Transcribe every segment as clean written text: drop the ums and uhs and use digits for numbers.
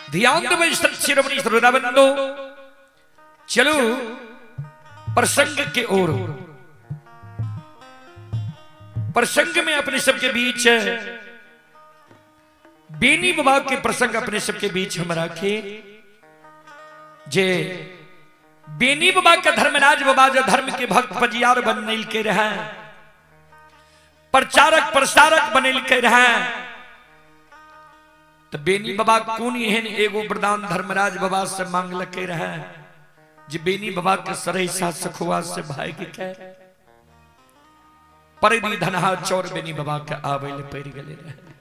ध्यान देबै शिरोमणि श्रोता बंधु। चलू प्रसंग के ओर। प्रसंग में अपने सबके बीच बेनी बाबा के प्रसंग अपने सबके बीच हम राखे जे बेनी बाबा के धर्मराज बाबा जो धर्म के भक्त पजियार बनल के रहे, प्रचारक प्रसारक बनल के रहे, तो बेनी बाबा कोन एहन एगो वरदान धर्मराज बाबा से मांगल के रहे जे बेनी बाबा के सरैसा सखुआ से भाग के परदी धनहा चोर बेनी बाबा के आवे ले पड़ गेले रहे।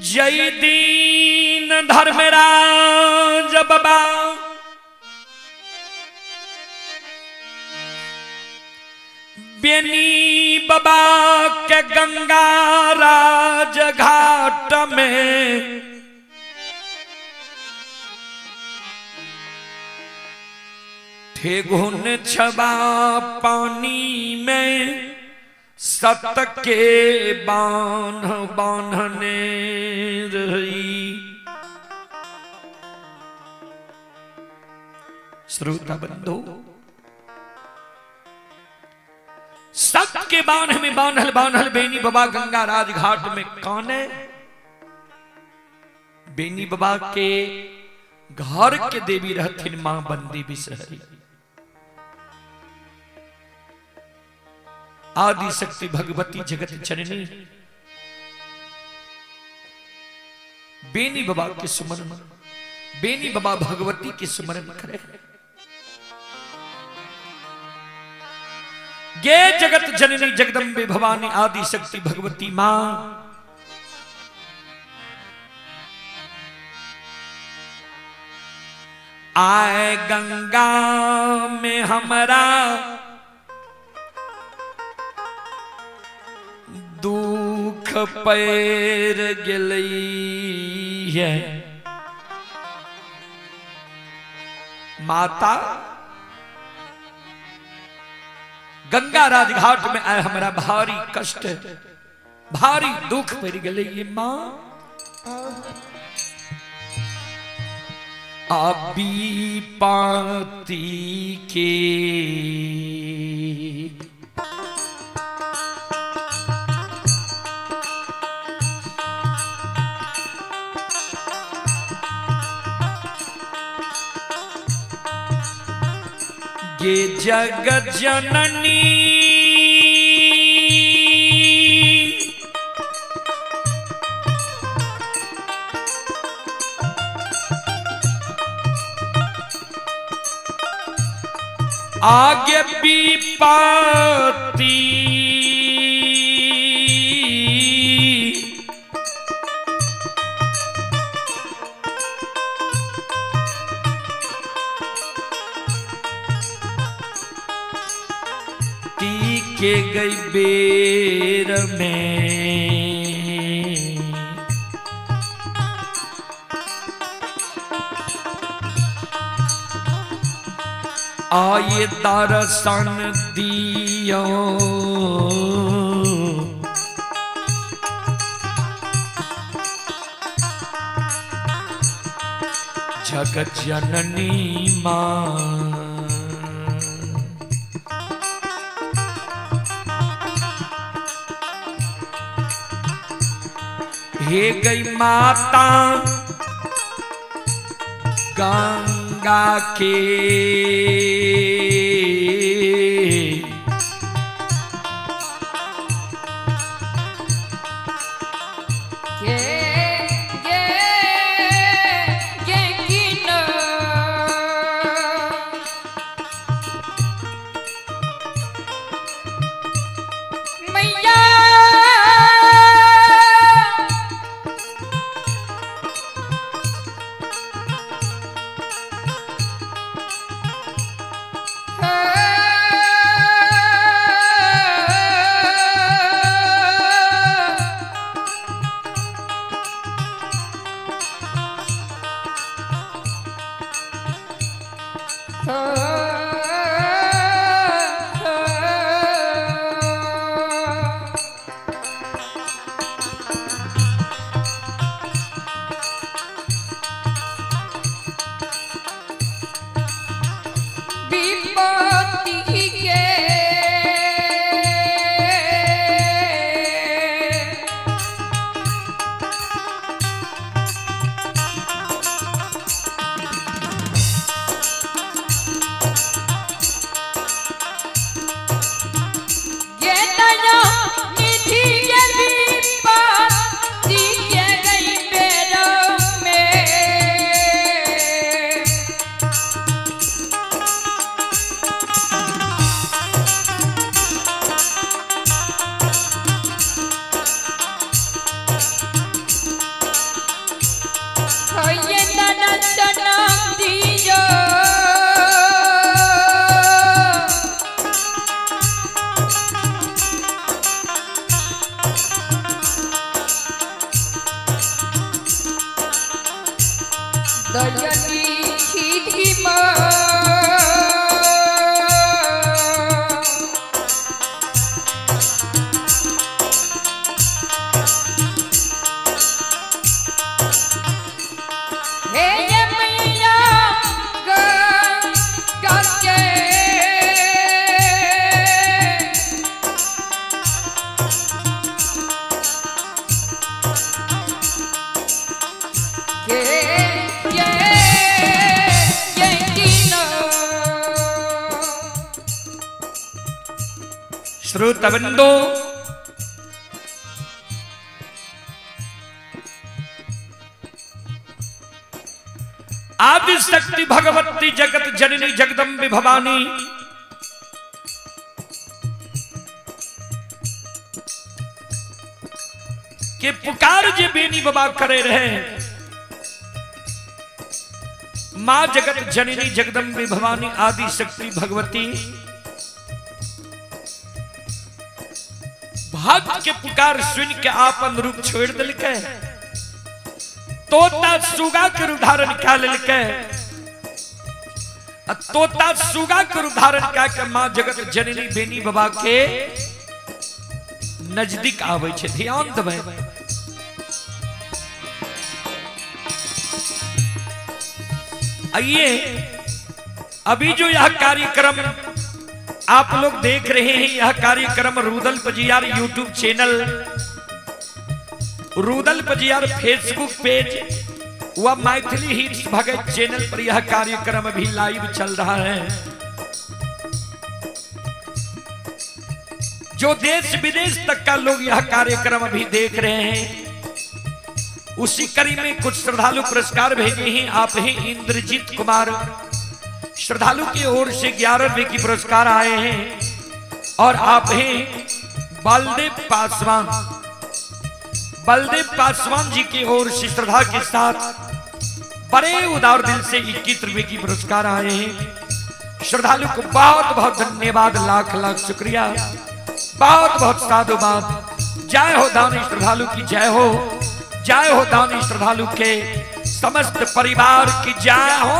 जय दीन धर्मराज बाबा बेनी बाबा के गंगा राज घाट में ठेगुन छबा पानी में सत के बांध बांधने रही। श्रोता बंधु, सत के बांध में बांधल बांधल बेनी बाबा गंगा राज घाट में काने बेनी बाबा के घर के देवी रहथिन मां बंदी बिसहरी। आदि शक्ति भगवती जगत जननी बेनी बाबा के सुमरन, बेनी बाबा भगवती के सुमरन करे। गे जगत जननी जगदम्बे भवानी आदि शक्ति भगवती मां, आए गंगा में हमरा दुख पैर गेलई है। माता गंगा राजघाट में आए हमरा भारी कष्ट भारी दुख पड़ गए ये मां। अभी पाती के ये जगत जननी आगे पीपाती के गई बेर में आए दर्शन दियो। जगत जननी मां हे गई माता गंगा के दयनी खिधिमा हे ये मैया ग के के ये ये कीना। श्रोतबंदो, आदि शक्ति भगवती जगत जननी जगदम्बे भवानी, के पुकार जे बेनी बाबा करे रहे, मां जगत जननी जगदम्बे भवानी आदि शक्ति भगवती भक्त के पुकार सुन के आपन रूप छोड़ दिलके, तोता सुगा के रूप धारण कह लेलके, आ तोता सुगा के रूप धारण कह के मां जगत जननी बेनी बाबा के नजदीक आवे छे। ध्यान देबै, आइए अभी जो यह कार्यक्रम आप लोग देख रहे हैं, यह कार्यक्रम Rudal Pajiyar YouTube channel, Rudal Pajiyar Facebook page व मैथिली हिट्स भगत चैनल पर यह कार्यक्रम अभी लाइव चल रहा है। जो देश विदेश तक का लोग यह कार्यक्रम अभी देख रहे हैं, उसी कड़ी में कुछ श्रद्धालु पुरस्कार भेजे हैं। आप ही इंद्रजीत कुमार श्रद्धालु की ओर से 11 रुपए की पुरस्कार आए हैं, और आप हैं बलदेव पासवान, बलदेव पासवान जी की ओर से श्रद्धा के साथ बड़े उदार दिल से 21 रुपए की पुरस्कार आए हैं। श्रद्धालु को बहुत बहुत धन्यवाद, लाख लाख शुक्रिया, बहुत बहुत साधुवाद। जय हो दानी श्रद्धालु की जय हो, जय हो दानी श्रद्धालु के समस्त परिवार की जय हो।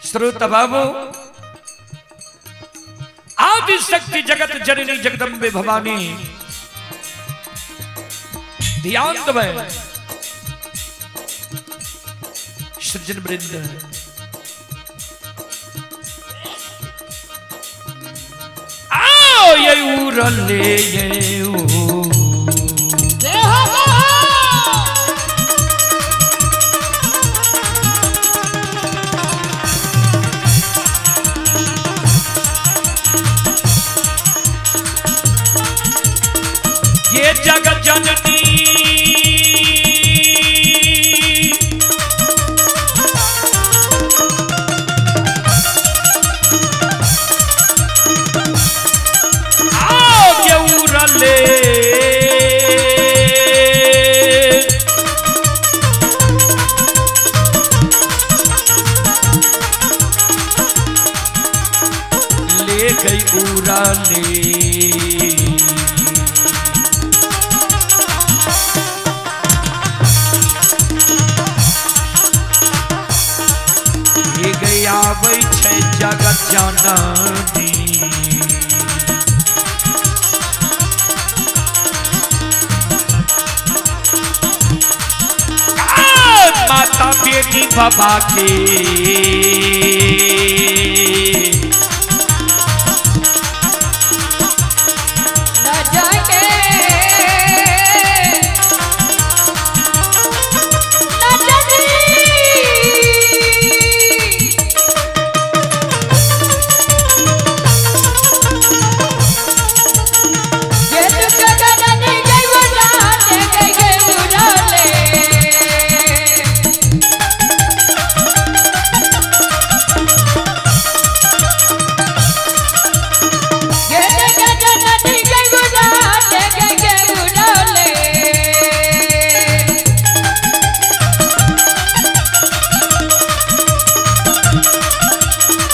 श्रोता बाबू, आदि शक्ति जगत जननी जगदम्बे भवानी, ध्यान देबै सज्जन वृंद, आओ ये उरले ये ओ जय हो। हे गई उड़ले। हे गई आबै छै जगत जननी। माता बेटी बाबा के न जाके न जानी। ये दुख गगन गई उड़ाले गई गई उड़ाले। ये दुख गगन गई उड़ाले गई गई उड़ाले।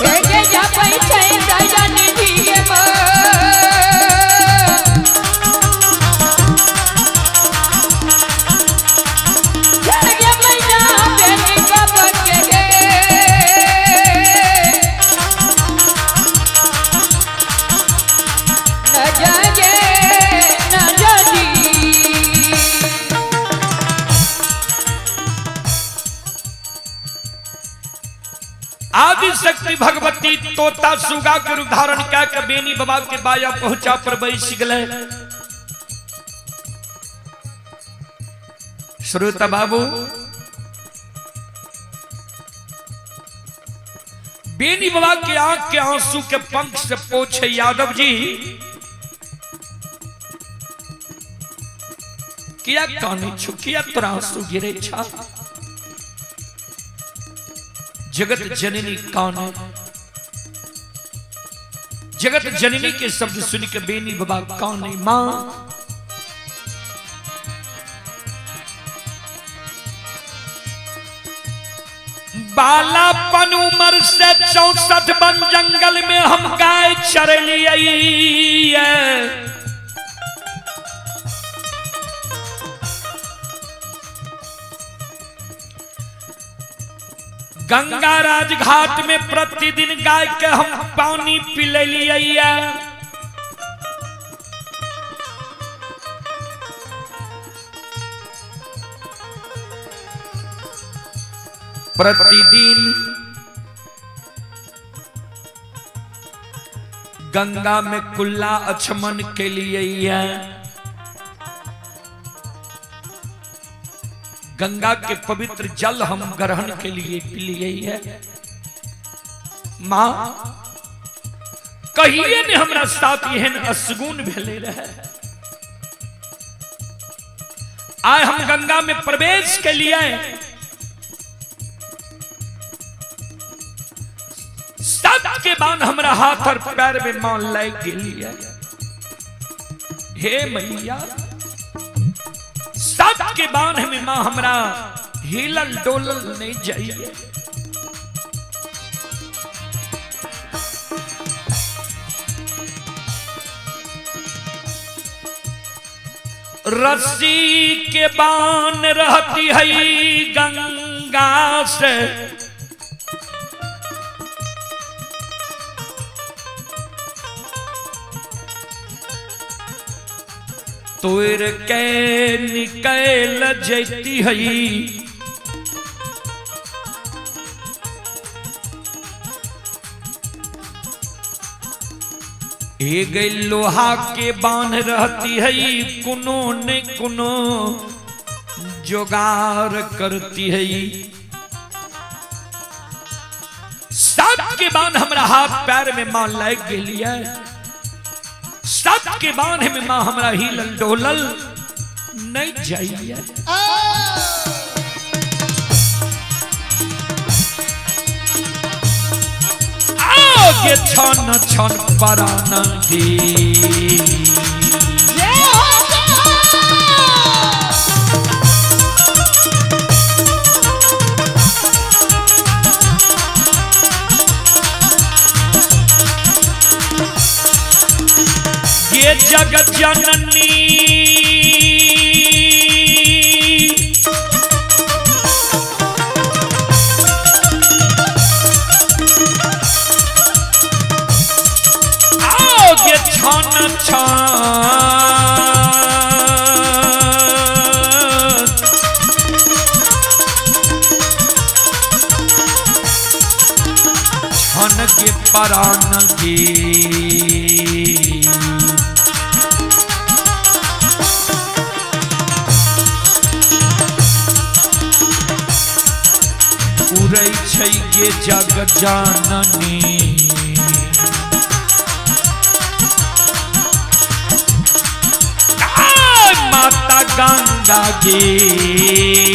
हे गे जा पैसे दया निधि गे मां। जग मैया बेनी बाबा के गे। न जागे न जानी। आदि शक्ति भगवती तोता सुगा के रूप धारण कए के बेनी बाबा के बाया पहुंचा पर बैस गेलै। श्रोता बाबू, बेनी बाबा के आंख के आंसू के पंख से पोछे यादव जी, किया कानी छु, किया तोरा आंसू गिरे छा? जगत जननी कौन है? जगत जननी के शब्द सुन के बेनी बाबा कौन है? मां बालापन उम्र से 64 वन जंगल में हम गाय चरलिए। गंगा राज घाट में प्रतिदिन गाय के हम पानी पिललिए। प्रतिदिन गंगा में कुल्ला अचमन के लिए गंगा के पवित्र जल हम ग्रहण के लिए पिलिए है। मां कहिए ने हमरा साथ एहन असगुन भेले रहे। आए हम गंगा में प्रवेश के लिए सत के बांध हमरा हाथ और पैर में मान लग गेलिए। हे मैया, सत के बांध में मां हमरा हिलल डोलल नहीं जाइए। रस्सी के बान रहती है गंगा से, तोड़ के निकल जैती है। एक लोहा के बांध रहती है, कुनो ने कुनो जोगार करती है। सब के बांध हमरा हाथ पैर में मां लग गेलिए। सब के बांध में मां हमरा हिलल डोलल नहीं जाइए। आगे छन छन परान गे। गे जग जननी आओ गे छन छन छन के परान के उड़ै छै गे जग जननी आ, माता गंगा गे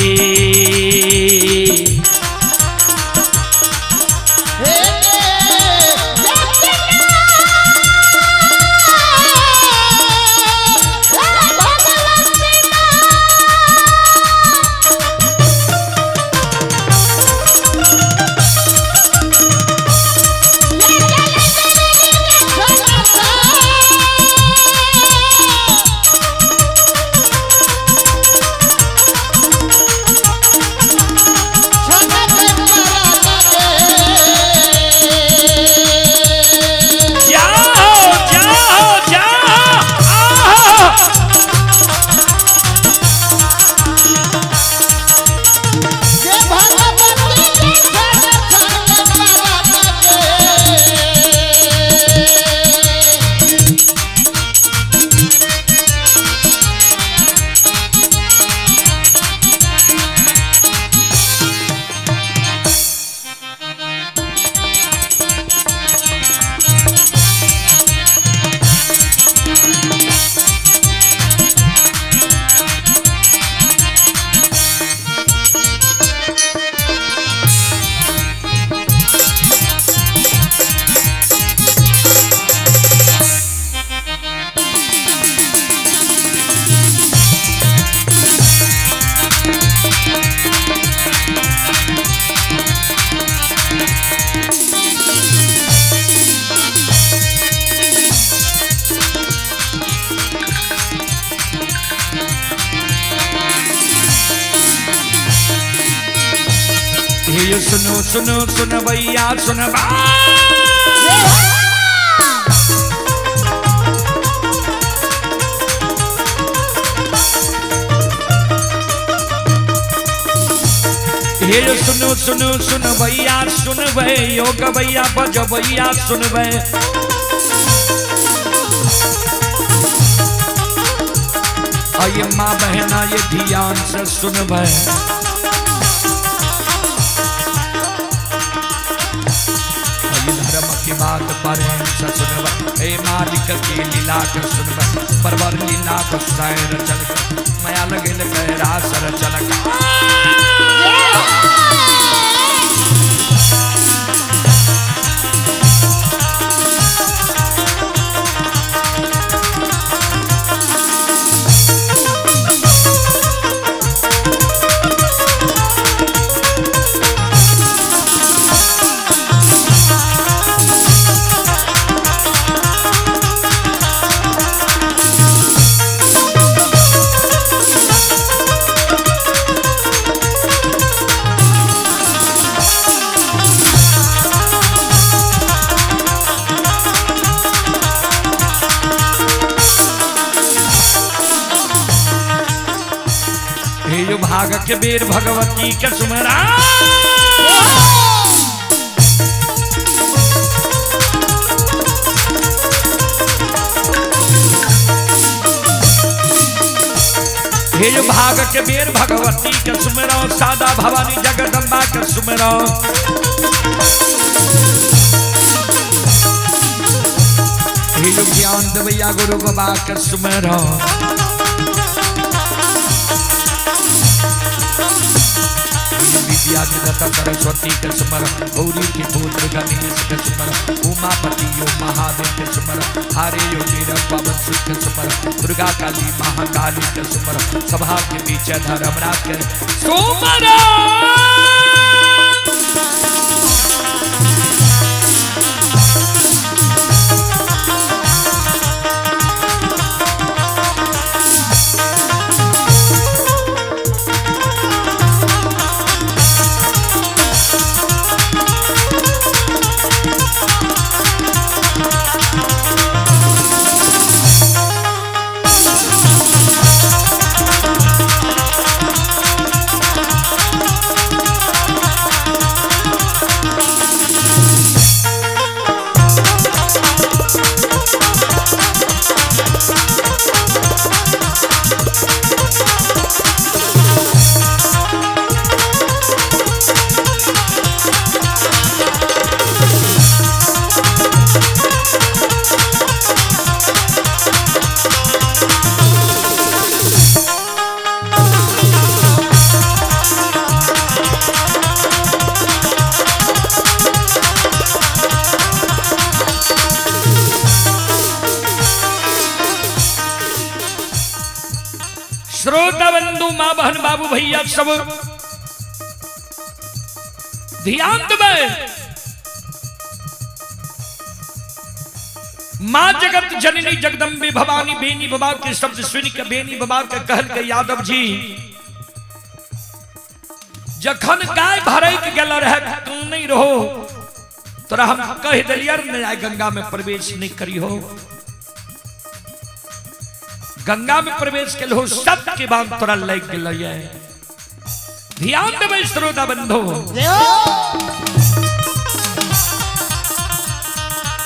जाओ जाओ जाओ आह! हे यो सुनो सुनो सुनबैया सुनबा हे यो सुनो सुनो सुनबैया सुनबै यो गबैया बजबैया सुनबै आइए माँ बहना ये ध्यान से सुनबै ये धर्म की बात पर सुनब हे मालिक की लीला के सुनब परवर लीला को सैर चल माया लगे कैरासर चल हे यो भाग के बेर भगवती के सुमरा हे यो भाग के बेर भगवती के सुमरो सादा भवानी जगदम्बा के सुमरो हे यो ज्ञान देवैया गुरु बाबा के सुमरो विद्या के दाता सरस्वती के सुमर गौरी के पुत्र गणेश के सुमर उमापति यो महादेव के सुमर हरे यो वीर पवन सुत के सुमर दुर्गा काली महाकाली के सुमर सभा के बीच धर्मराज के सुमर। श्रोता बंधु, माँ बहन, बाबू भैया सब ध्यान देबै। माँ जगत जननी जगदम्बे भवानी बेनी बाबा के शब्द सुन के बेनी बाबा के कहल के यादव जी जखन गाय भरक गेल रहे तू नहीं रहो, तोरा हम कह दिलियर नहीं आए गंगा में प्रवेश नहीं करी हो। गंगा में प्रवेश के हो सब के बाद तोरा लग गेल। ध्यान देबै श्रोता बंधु,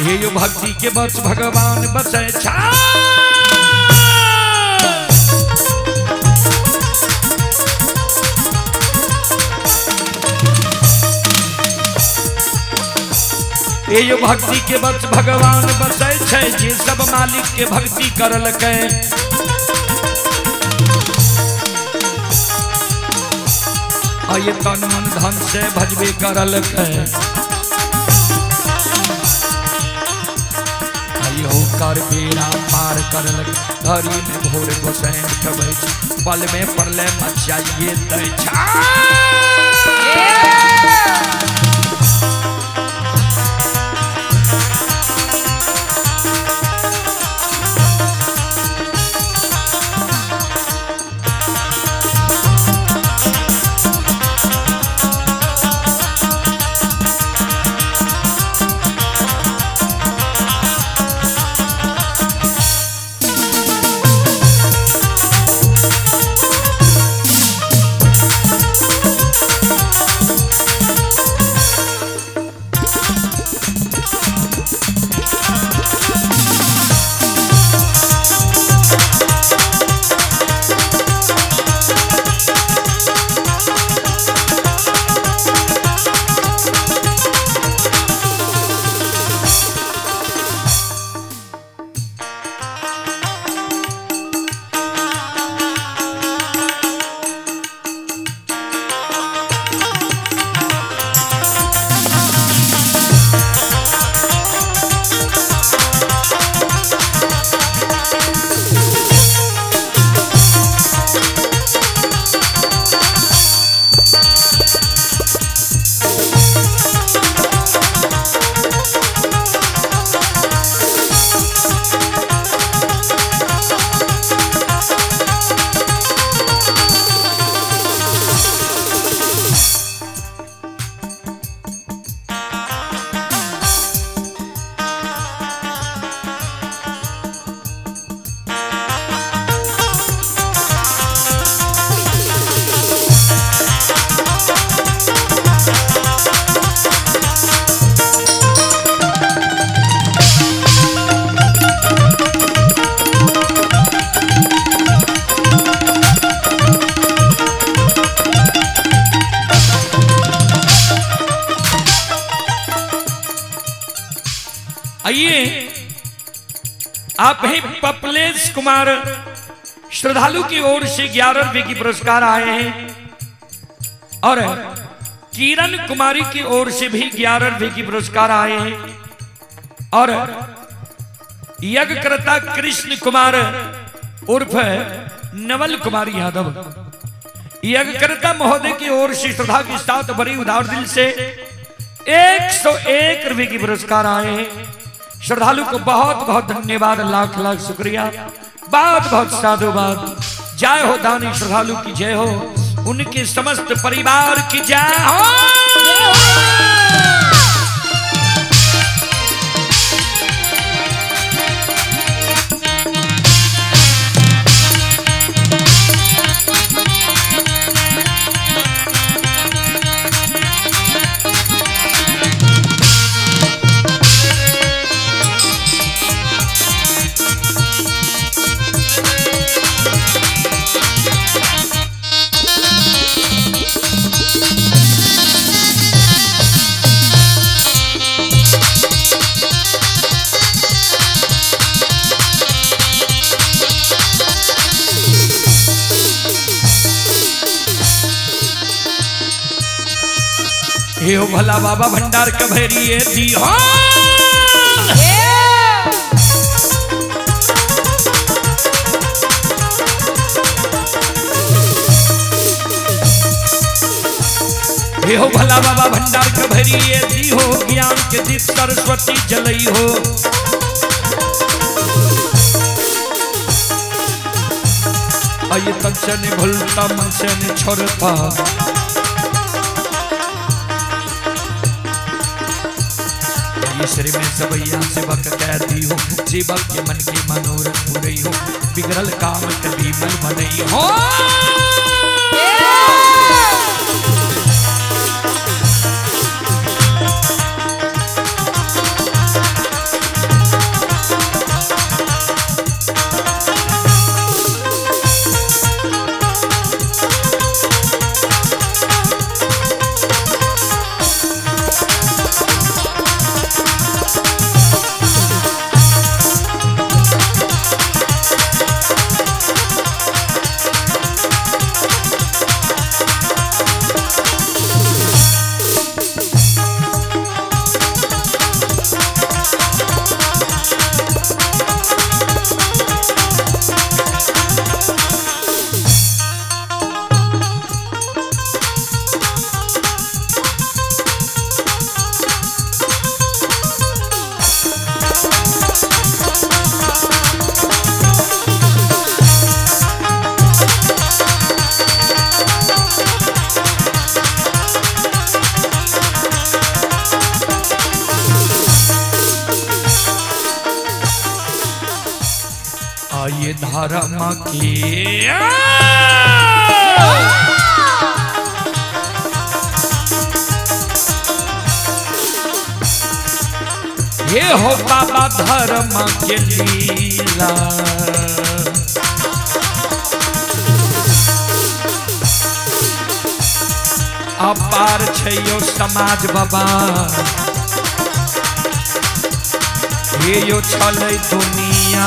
हे यो भक्ति के बस भगवान बसै छा। हे यो भक्ति के बस भगवान बसै छै, जे सब मालिक के भक्ति करलकै। ये तन मन धन से भजबे करलकै। हो कर बेड़ा पार करलक, धरी में भोर गोसैन खबै छै, पल में पड़ले मचाइए दै छा। आइए आप ही पपलेश कुमार श्रद्धालु की ओर से 11 रुपए की पुरस्कार आए हैं और किरण कुमारी की ओर से भी 11 रुपए की पुरस्कार आए हैं और यज्ञकर्ता कृष्ण कुमार उर्फ नवल कुमार यादव यज्ञकर्ता महोदय की ओर से श्रद्धा के साथ बड़ी उदार दिल से 101 रुपए की पुरस्कार आए हैं। श्रद्धालु को बहुत बहुत धन्यवाद, लाख लाख शुक्रिया, बहुत बहुत साधुवाद। जय हो दानी श्रद्धालु की जय हो, उनके समस्त परिवार की जय हो। हे ओ भला बाबा भंडार कभेरिए दी हो। हे हो भला बाबा भंडार के भरिए दी हो ज्ञान के दीप सरस्वती जलई हो। आइए तन से नहीं भूलता मन से नहीं छोड़ता। ये श्री में सबैया सेवक कह दी हो सेवक के मन के मनोरथ पूरई हो बिगड़ल काम कभी मन बनई हो। आइए धारा माँ की ये हो बाबा धर्म के लीला। अपार छैयो समाज बाबा हे यो छलै दुनिया।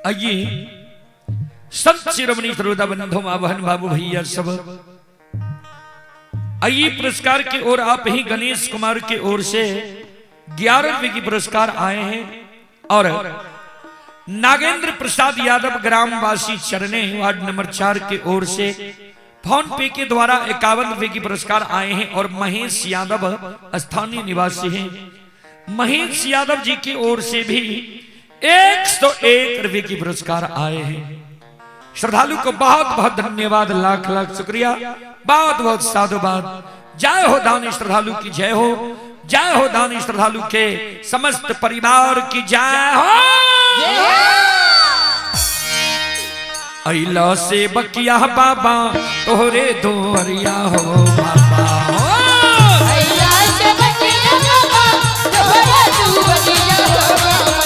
आइए संत शिरोमणि श्रोता बंधु माँ बहन बाबू भैया सब आइए पुरस्कार की ओर आप ही गणेश कुमार की ओर से 11 रुपए की पुरस्कार आए हैं और नागेंद्र प्रसाद यादव ग्रामवासी चरने वार्ड नंबर 4 की ओर से फोन पे के द्वारा 51 रुपए की पुरस्कार आए हैं और महेश यादव स्थानीय निवासी हैं, महेश यादव जी की ओर से भी 101 रुपए की पुरस्कार आए हैं। श्रद्धालु को बहुत बहुत धन्यवाद, लाख लाख शुक्रिया, बहुत बहुत साधुवाद। जय हो दानी श्रद्धालु की जय हो, जय हो दानी श्रद्धालु के समस्त परिवार की जय हो। अइला से बकिया बाबा तोहरे दोहरिया हो बाबा हो। अइला से बकिया बाबा तोहरे दुआरिया हो बाबा।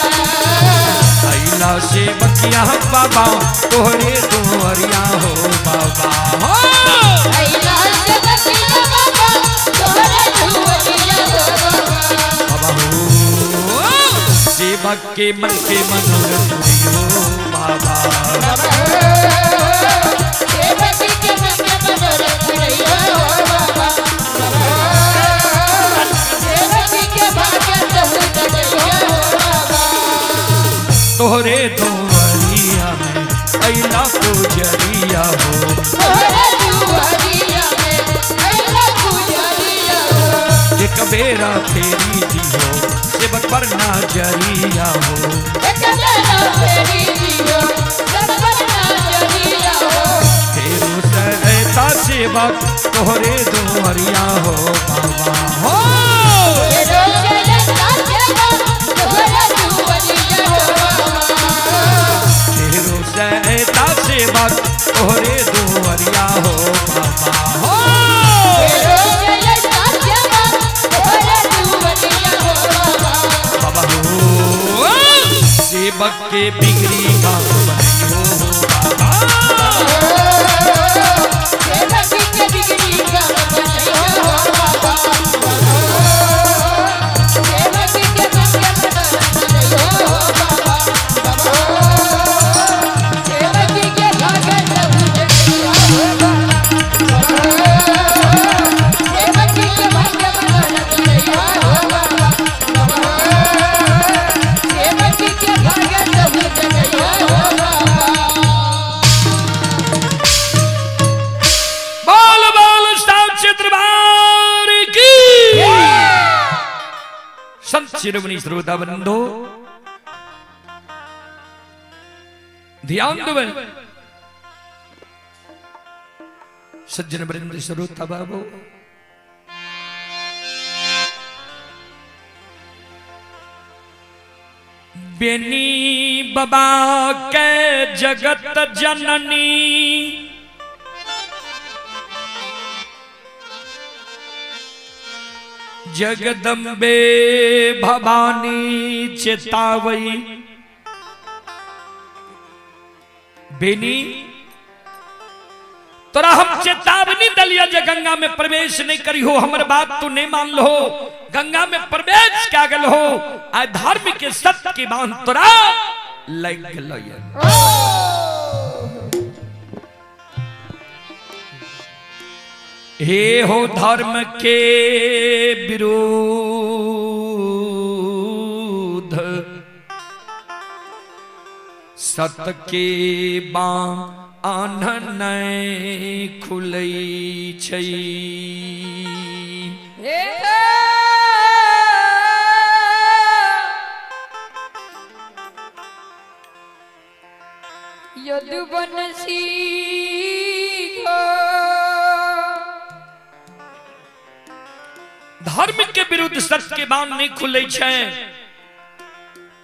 अइला से बकिया बाबा तोहरे दुआरिया हो बाबा हो। अइला से बकिया बाबा तोहरे दुआरिया हो बाबा। बाबा हो सेवक के मन के मनोरथ हो बाबा। सेवक के मन के मनोरथ हो बाबा। सेवक के भाग्य हो बाबा। तोहरे दुआरिया में अइला पुजरिया हो। तोहरे दुआरिया में अइला पुजरिया हो। एक बेरा फेरी दिहो सेवक सेवक पर नजरिया हो। एक बेरा फेरी दियो सब पर नजरिया हो। फेरू से ऐता सेवक तोहरे दुआरिया हो बाबा हो। फेरो से ऐता सेवक तोहरे दुआरिया हो बाबा। फेरू से ऐता सेवक तोहरे दुआरिया हो बाबा हो। फेरो से ऐता सेवक तोहरे दुआरिया हो बाबा। बाबा हो सेवक के बिगड़ी काम बनाई हो बाबा। सेवक के बिगड़ी काम बनाई हो बाबा। सेवक के भाग्य बनाई हो बाबा। सेवक के भाग्य सब हो बाबा। सेवक के भाग्य बनाई हो बाबा। सेवक के भाग्य सब हो बाबा। बोल बोल साक्षी दरबार की। संत शिरोमणि श्रोता बंधो ध्यान देवे। सज्जन वृंद श्रोता बाबू बेनी बाबा के जगत जननी जगदम्बे भवानी चेतावई। बेनी तोरा हम चेतावनी दलिया जे गंगा में प्रवेश नहीं करी हो, हमर बात तू नहीं मान लो, गंगा में प्रवेश क्या गल हो, आय धर्म के सत्य की बांध तोरा लग गलो। हे हो धर्म के विरोध सत के बांध नहीं खुलै छै। यदुवंशी धर्म के विरुद्ध सत्य के बांध नहीं खुले छै।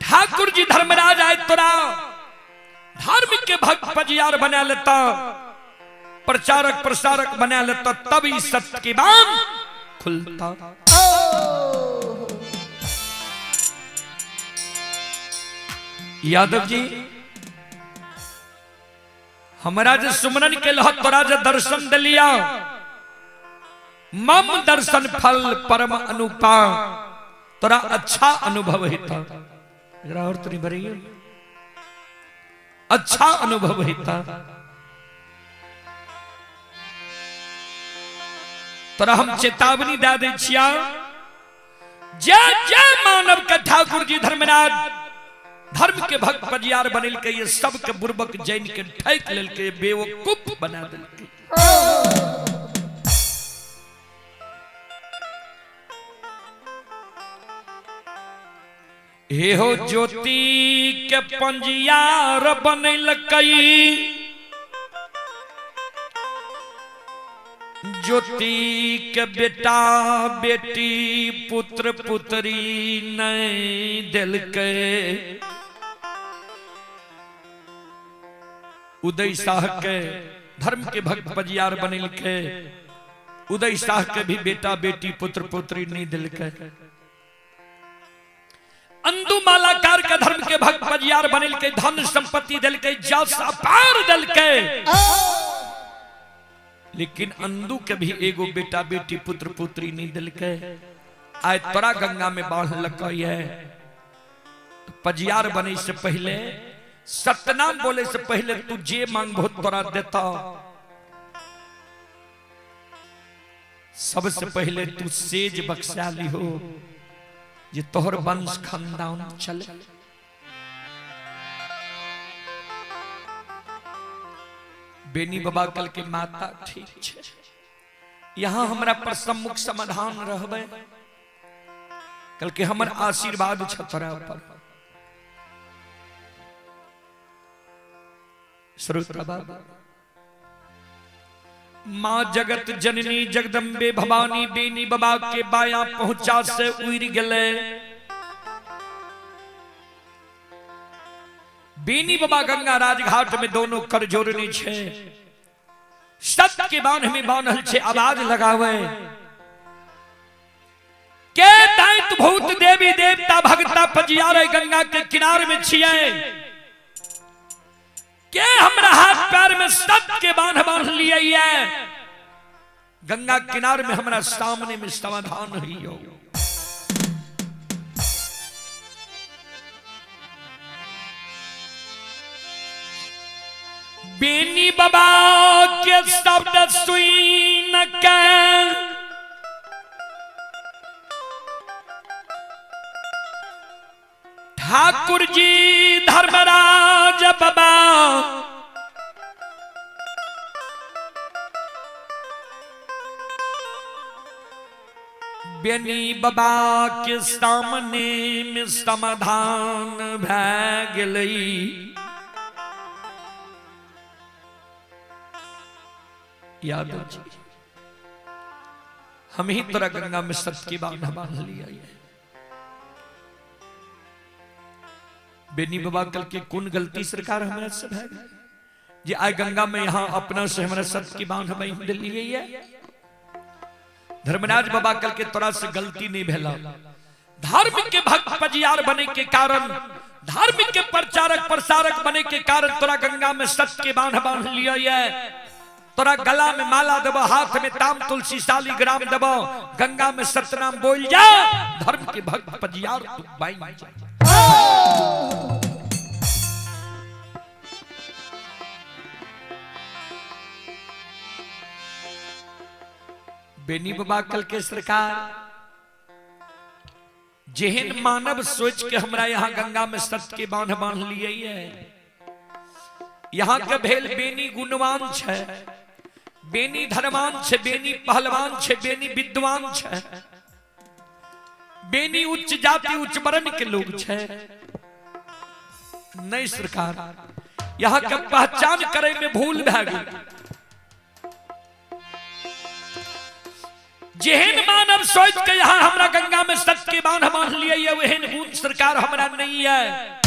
ठाकुर जी धर्मराज आए तोरा धर्म के भक्त पजियार बना लेता, प्रचारक प्रसारक बना लेता, तभी सत्य के बांध खुलता। यादव जी हमरा जे सुमरन के लह तोरा जे दर्शन दिलिया, मम दर्शन फल परम अनुपा, तोरा अच्छा अनुभव हेता। एकरा और तनी भरियो अच्छा अनुभव हेता। तोरा हम चेतावनी दे दै छिया, जय जय मानव के ठाकुर जी धर्मराज धर्म के भक्त पजियार बनेलकै, ये सबके बुर्बक जैन के ठैक लेलकै, बेवकूफ बना देलकै। हे हो ज्योति के पंजियार बनेलकै, ज्योति के बेटा बेटी पुत्र पुत्री नहीं देलकै। उदय शाह के धर्म के भक्त पजियार बनेलकै, उदय शाह के भी बेटा बेटी पुत्र पुत्री नहीं देलकै। अंदू मालाकार के धर्म के भक्त पजियार बनेलकै, धन संपत्ति देलकै, जस अपार देलकै, लेकिन अंदू के भी एगो बेटा बेटी पुत्र पुत्री नहीं देलकै। आय तोरा गंगा में बाढ़ लकै है। पजियार बने से पहले सतनाम बोले से पहले तू जे मांगबो तोरा देता। सबसे पहले तू सेज बख्शा लिहो जे तोहर वंश खानदान चले। बेनी बाबा कल के माता ठीक छे, यहाँ हमरा पर सम्मुख समाधान रहबे। कल के हमर आशीर्वाद छ तोरा पर। श्रोता बाबा, माँ जगत जननी जगदम्बे भवानी बेनी बाबा के बाया पहुंचा से उड़ गले। बेनी बाबा गंगा राजघाट में दोनों कर जोड़ने छे, सत के बांध में बांधल छे, आवाज लगावे के दैत भूत देवी देवता भगता पजियारे गंगा के किनार में छिए, के हमरा हाथ पैर में सत के बांध बांध लिए है, गंगा किनार में हमरा सामने में समाधान हुई हो। बेनी बाबा के शब्द सुन के ठाकुर जी धर्मराज बाबा बेनी बाबा के सामने में समाधान भै गेलै। यादव जी, हम ही तोरा गंगा में सत की बांध बांध लिया। बेनी बाबा कल के कौन गलती सरकार हमरा से भै जे आइ गंगा में यहाँ अपना से हमरा सत की बांध बांध लिए है। धर्मराज बाबा कल के तोरा से गलती नहीं भेला। धर्म के भक्त पजियार बने के कारण, धर्म के प्रचारक प्रसारक बने के कारण तोरा गंगा में सत के बांध बांध लिया है। तोरा गला में माला देबो, हाथ में ताम तुलसी शाली ग्राम देबो, गंगा में सतनाम बोल जा, धर्म के भक्त पजियार तू बाइन जा। बेनी बाबा कल के सरकार जेहन मानव सोच के हमरा यहाँ गंगा में सत के बांध बांध लिए है। यहाँ के भेल बेनी गुणवान छे, बेनी धर्मान छे, बेनी पहलवान छे, बेनी विद्वान छे, बेनी उच्च जाति उच्च वर्ण के लोग छे। नहीं सरकार, यहाँ के पहचान करे में भूल भै गई। जेहन मानव सोच के यहाँ हमरा गंगा में सत के बांध बांध लिए, वहन गुण सरकार हमरा नहीं है।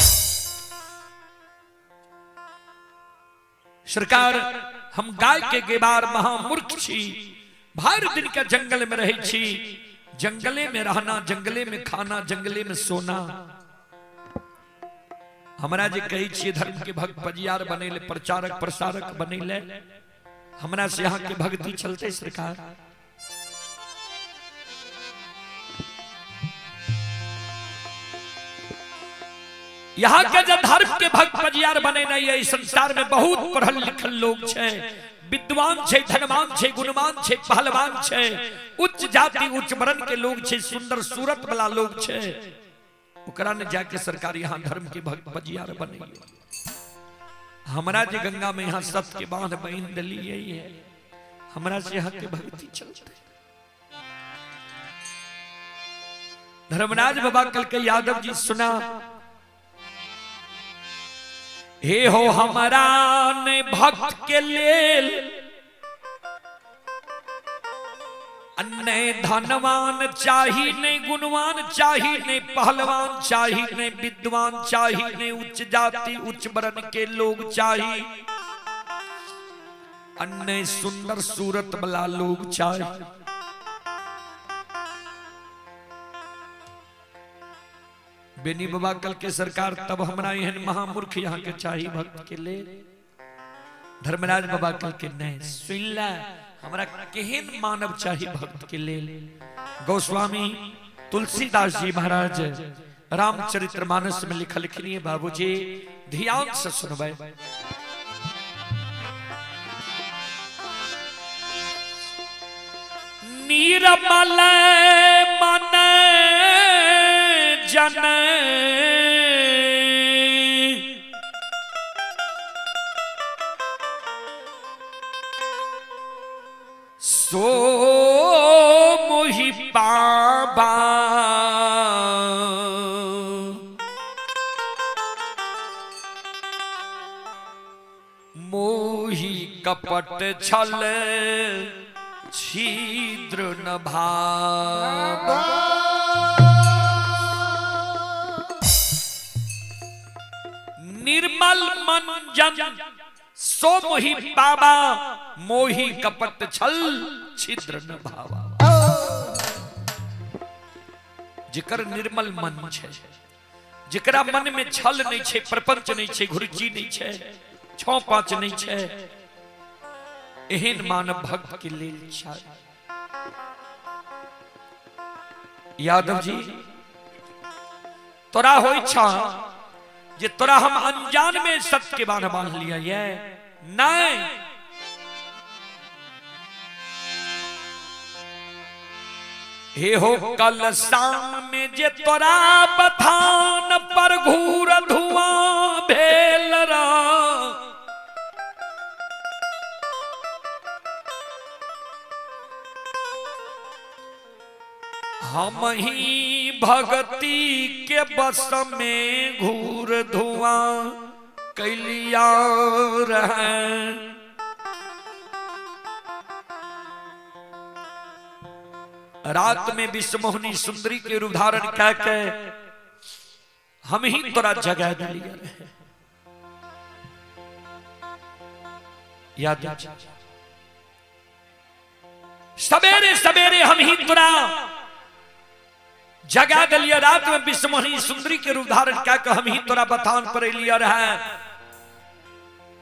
सरकार हम गाय के गेबार महामूर्ख छी, भर दिन के जंगल में रहे छी, जंगले में रहना, जंगले में खाना, जंगले में सोना। हमरा जे कहै छियै धर्म के भक्त पजियार बनेले, प्रचारक प्रसारक बनेले, हमरा से यहाँ के भक्ति चलते सरकार। यहाँ के जब धर्म के भक्त पजियार बने नहीं है, इस संसार में बहुत पढ़ल लिखल लोग छे, विद्वान छे, धनवान छे, गुणवान छे, पहलवान छे, उच्च जाति उच्च वर्ण के लोग छे, सुंदर सूरत वाला लोग छे, ओकरा ने जाके सरकार यहाँ धर्म के भक्त पजियार बने। हमरा जे गंगा में यहाँ सत के बांध बांध दिलिए है, हमरा से यहाँ के भक्ति चलते। धर्मराज बाबा कल के यादव जी सुना, हे हो हमारा ने भक्त के लेल अन्य धनवान चाही, नहीं गुणवान चाही, नहीं पहलवान चाही, नहीं विद्वान चाही, नहीं उच्च जाति उच्च वर्ण के लोग चाही, अन्य सुंदर सूरत वाला लोग चाही। बेनी बाबा कल के सरकार तब हमरा एहन महामूर्ख यहाँ के चाही भक्त के ले। धर्मराज बाबा कल के नहीं सुन ला, हमरा केहन मानव चाही भक्त के ले। गोस्वामी तुलसीदास जी महाराज रामचरित्र मानस में लिखल लिखनी बाबूजी, ध्यान से सुनबै। नीरमल मन जन सो मोहि पाबा, कपट छल छिद्र न भाव। निर्मल मन जन सो मोहि पावा, मोहि कपट छल छिद्र न भावा। जिकर निर्मल मन छै, जिकरा मन में छल नहीं छै, प्रपंच नहीं छै, घुरची नहीं छै, छौ पांच नहीं छै, एहन मानव भक्त के लेल छै। यादव जी तोरा होइ छा जे तोरा हम अनजान में सत्य के बांध बांध लिया ये नहीं। हे हो कल शाम में जे तोरा बथान पर घूर धुआं भेल रा, हम ही भक्ति के बस में घूर धुआं कैलिया रहे। रात में विश्वमोहिनी सुंदरी के रूप धारण कह के हम ही तोरा जगा दिलिया रहे। याद सवेरे सवेरे हम ही तोरा जगा दिलिया। रात में विश्वमोहिनी सुंदरी के रूप धारण कह के हम ही तोरा बथान पर लिया रहे।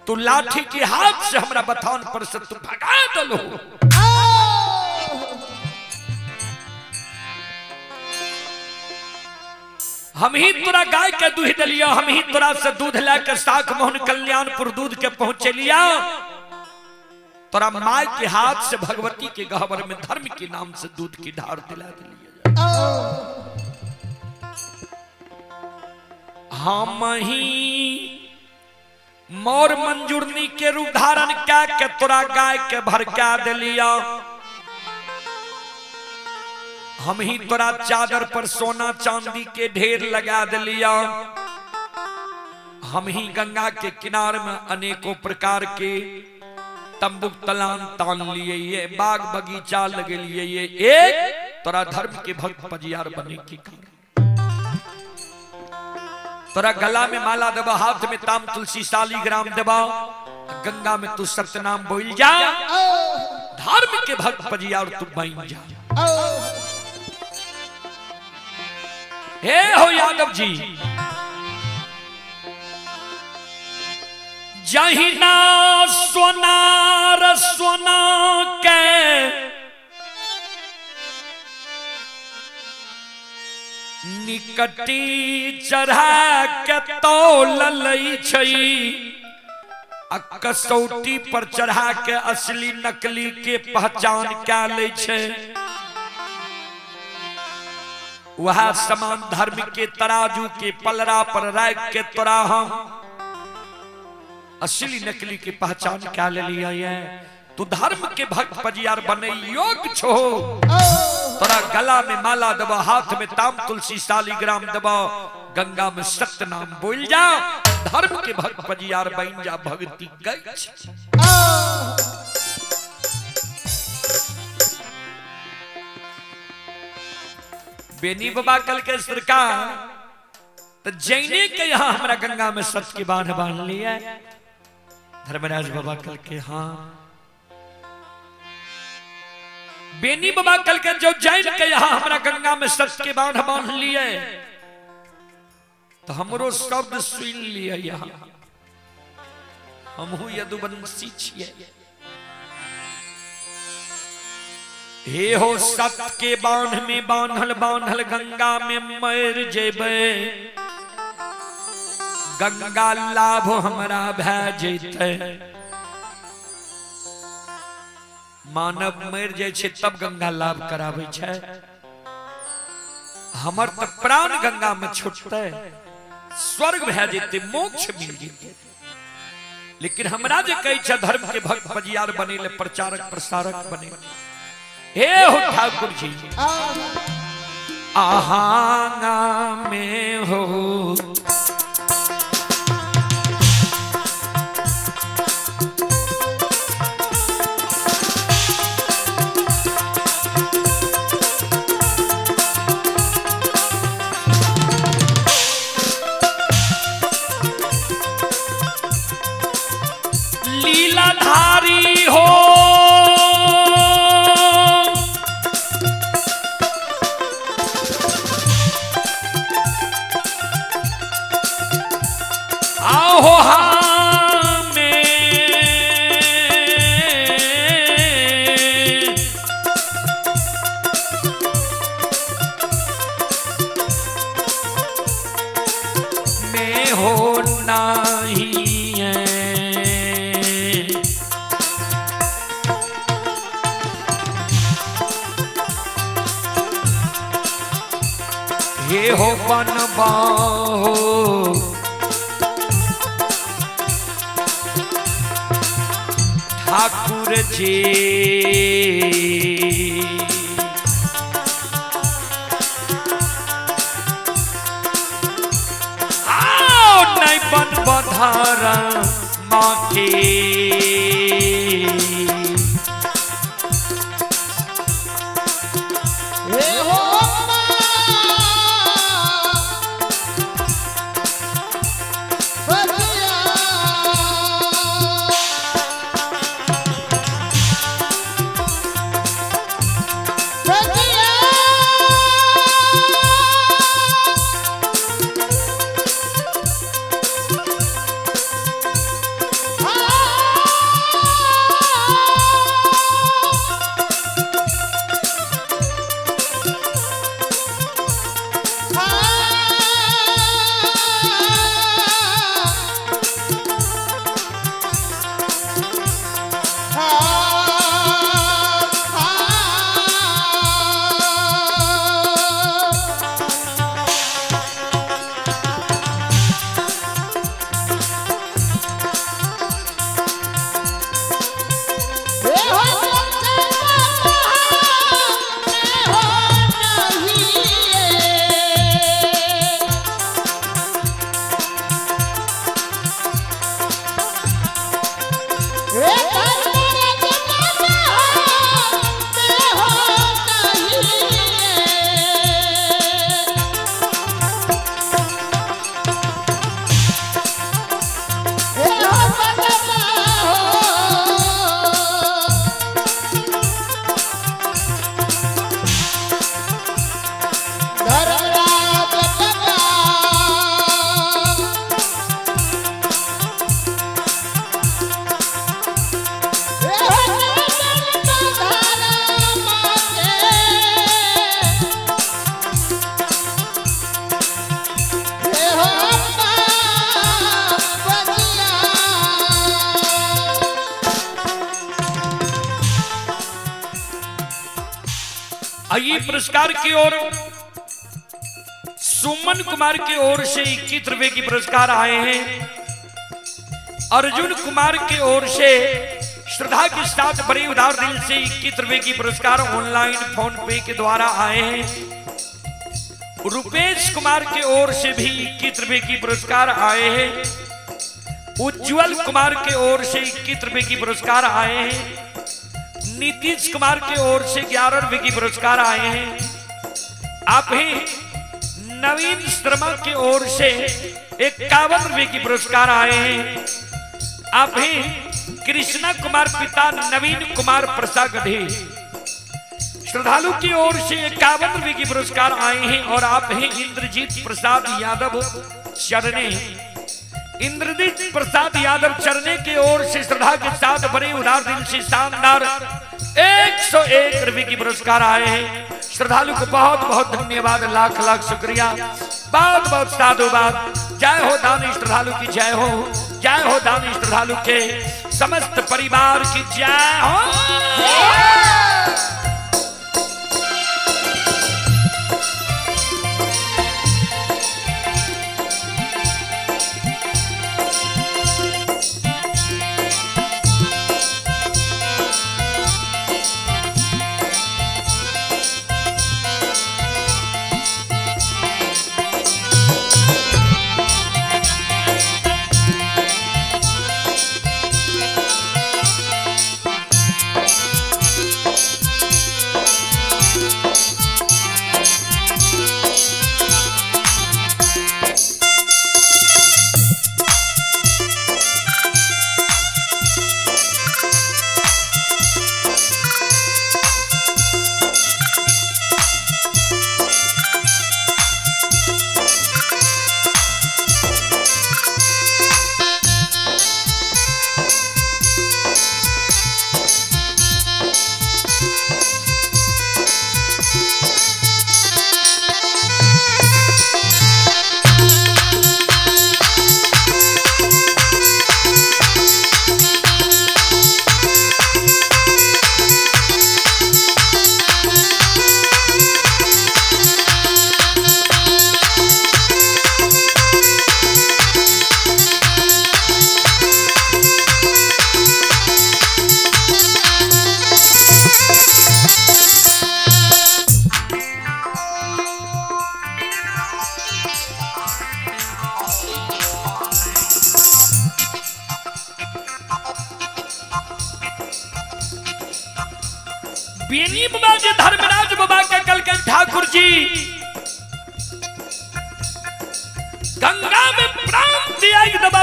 तू लाठी के हाथ से हमरा बथान पर से तू भगा दलो। हम ही तोरा गाय के दूध दिलिया, हम ही तोरा से दूध लेकर साख मोहन कल्याणपुर दूध के पहुंचे लिया। तोरा माय के हाथ से भगवती के गहवर में धर्म के नाम से दूध की धार दिला दिलिया। हम ही मोर मंजूरनी के रूप धारण क्या के तोरा गाय के भरका दिलिया। हम ही तोरा चादर पर सोना चांदी के ढेर लगा दिलिया। हम ही गंगा के किनार में अनेकों प्रकार के तंबुक तलान तान लिए ये, बाग बगीचा लगे लिए ये, एक तोरा धर्म के भक्त पजियार बने की। तोरा गला में माला देबा, हाथ में ताम तुलसी शालीग्राम देबा, गंगा में तू सत्यनाम बोल जा, धर्म के भक्त पजियार तू बन जा। हे हो यादव जी, जहिना सोनार सोना के निकटी चढ़ा के तौल लै छै, आ कसौटी पर चढ़ा के असली नकली के पहचान क्या लै छै। वह समान धर्म के तराजू के पलरा पर राख के तोरा हम असली नकली के पहचान क्या ले लिया ये। तू धर्म के भक्त पजियार बने योग छो। तोरा गला में माला दबा, हाथ में ताम तुलसी शालीग्राम दबा, गंगा में सत्य नाम बोल जा, धर्म के भक्त पजियार बन जा, भक्ति गई। बेनी बाबा कल के सरकार तो जैने के यहाँ हमारा गंगा में सत्य के बांध बांध लिया। धर्मराज बाबा कल के हाँ, बेनी बाबा कल के जो जैन के यहाँ हमारा गंगा में सत्य के बांध बांध लिए, तो हमरो शब्द सुन लिया। यहाँ हमहू यदुवंशी छिए। हे हो सत के बांध में बांधल बांधल गंगा में मर जेबे, गंगा लाभ हमरा भै जेतै। मानव मर जाय छै तब गंगा लाभ कराबै छै, हमर त प्राण गंगा में छूटतै, स्वर्ग भै जेतै, मोक्ष मिल जेतै। लेकिन हमरा जे कहै छै धर्म के भक्त पजियार बने ले, प्रचारक प्रसारक बने। हे हो ठाकुर जी, आहांगा में हो नहीं है। हे हो बनबा हो ठाकुर जी, आओ नहीं बनबा धारा माँ के। आइए पुरस्कार की ओर सुमन कुमार की ओर से 21 रुपए की पुरस्कार आए हैं। अर्जुन कुमार की ओर से श्रद्धा के साथ बड़े उदार दिल से 21 रुपए की पुरस्कार ऑनलाइन फोन पे के द्वारा आए हैं। रुपेश कुमार की ओर से भी 21 रुपए की पुरस्कार आए हैं। उज्जवल कुमार की ओर से 21 रुपए की पुरस्कार आए हैं। नीतीश कुमार की ओर से 11 रुपए की पुरस्कार आए हैं। आप ही नवीन शर्मा की ओर से 51 रुपए की पुरस्कार आए हैं। आप ही कृष्णा कुमार पिता नवीन कुमार प्रसागढ़ी श्रद्धालु की ओर से 51 रुपए की पुरस्कार आए हैं। और आप ही इंद्रजीत प्रसाद यादव चरने, इंद्रजीत प्रसाद यादव चरने की ओर से श्रद्धा के साथ बड़े उदार दिल से शानदार 101 रुपए की पुरस्कार आए हैं। श्रद्धालु को बहुत बहुत धन्यवाद, लाख लाख शुक्रिया, बहुत बहुत साधुवाद। जय हो दानी श्रद्धालु की जय हो, जय हो दानी श्रद्धालु के समस्त परिवार की जय हो।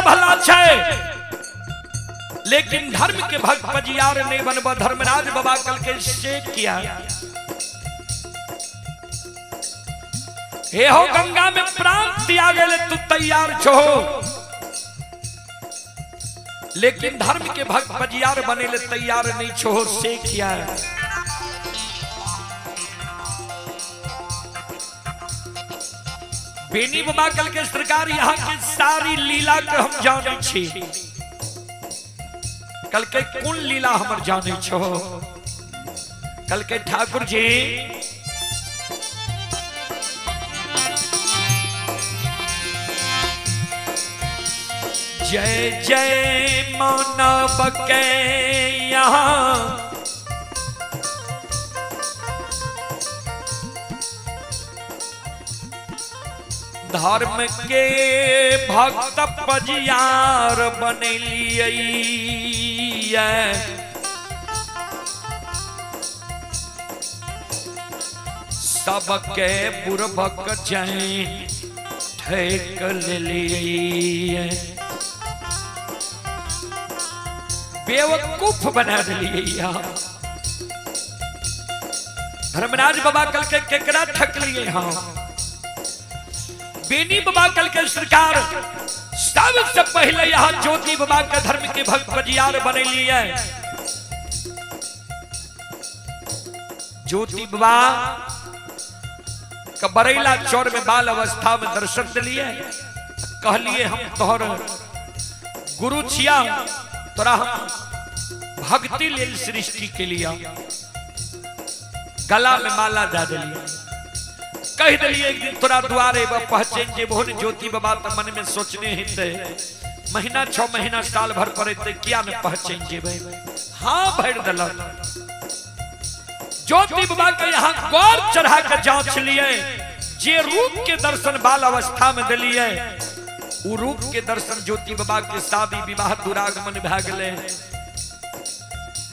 भला छै, लेकिन धर्म के भक्त पजियार नहीं बनब। धर्मराज बाबा कल के से किया हे हो गंगा में प्राण त्याग ले तू तैयार छो, लेकिन धर्म के भक्त पजियार बने ले तैयार नहीं छो, से किया। बेनी बाबा कल के सरकार यहाँ के सारी लीला के हम जाने छी, कल के कौन लीला हमर जाने छो। कल के ठाकुर जी जय जय मानव के यहाँ धर्म के भक्त पजियार बनेलियै, सबके बुरबक जय ठेक लेलियै, बेवकूफ बना दिलियै। धर्मराज बाबा कल के केकरा ठक लिए हम। बेनी बाबा कल के सरकार सबसे पहले यहाँ ज्योति बाबा के धर्म के भक्त पजियार बने लिए। ज्योति बाबा का बरेला चौर में बाल अवस्था में दर्शन दिलिए, कहलिए हम तोहर गुरु छिया, तोरा हम भक्ति लेल सृष्टि के लिए गला में माला दे दिलिए, कह दिलिए एक दिन तोरा द्वारे पहुंचे जे भोन ज्योति बाबा तो मन में सोचने हेते महीना 6 महीना साल भर पर किया ने पहुंचे जेबै। हाँ भर दिलक। ज्योति बाबा के यहाँ गौर चढ़ा के जांच लिए, जे रूप के दर्शन बाल अवस्था में दिलिए उ रूप के दर्शन ज्योति बाबा के शादी विवाह दुरागमन भए गेलै।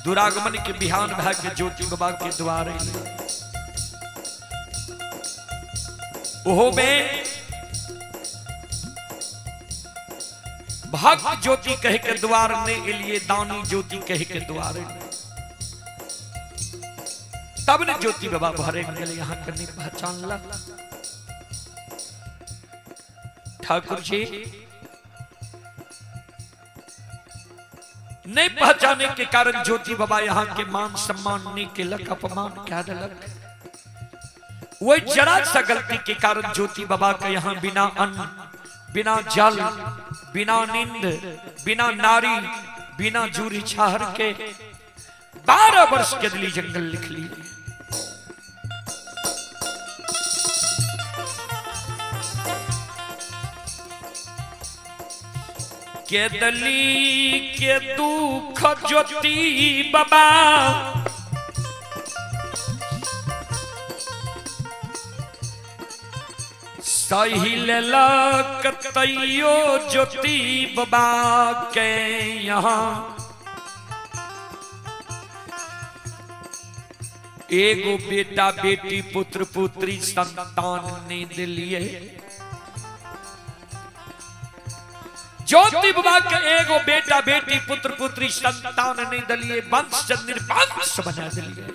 दुरागमन के बिहान भए के ज्योति बाबा के द्वारे ओहो में भक्त ज्योति कह के द्वार ने एलिए, दानी ज्योति कह के द्वार तब ने ज्योति बाबा भरे गेले। यहाँ के पहचान ला ठाकुर जी नहीं पहचाने के कारण ज्योति बाबा यहाँ के मान सम्मान नहीं केलक, अपमान क्या दिलक। वही जरा सा गलती के कारण ज्योति बाबा के यहाँ बिना अन्न, बिना जल, बिना नींद, बिना नारी, बिना जूरी छाहर के 12 वर्ष के दिली जंगल लिख लिए। के दली के दुख ज्योति बाबा सही लेलक तैयो ज्योति बाबा के यहाँ एगो बेटा बेटी पुत्र पुत्री संतान ने दिलिए। ज्योति बाबा के एगो बेटा बेटी पुत्र पुत्री संतान ने दिलिए, वंश निर्वंश बना दिलिए।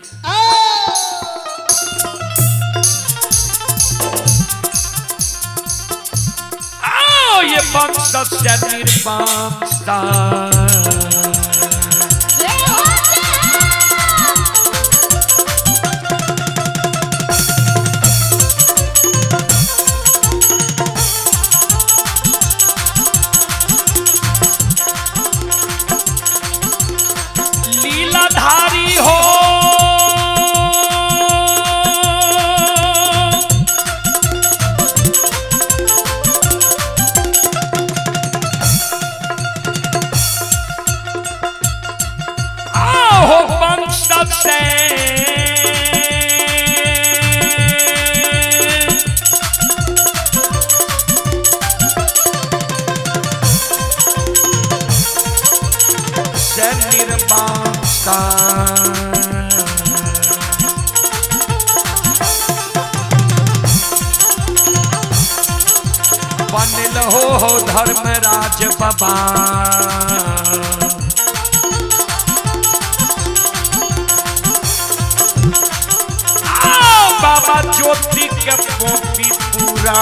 आओ ये वंश से निर्वंश। लीलाधारी हो हो धर्मराज बाबा। बाबा ज्योति के पोती पूरा।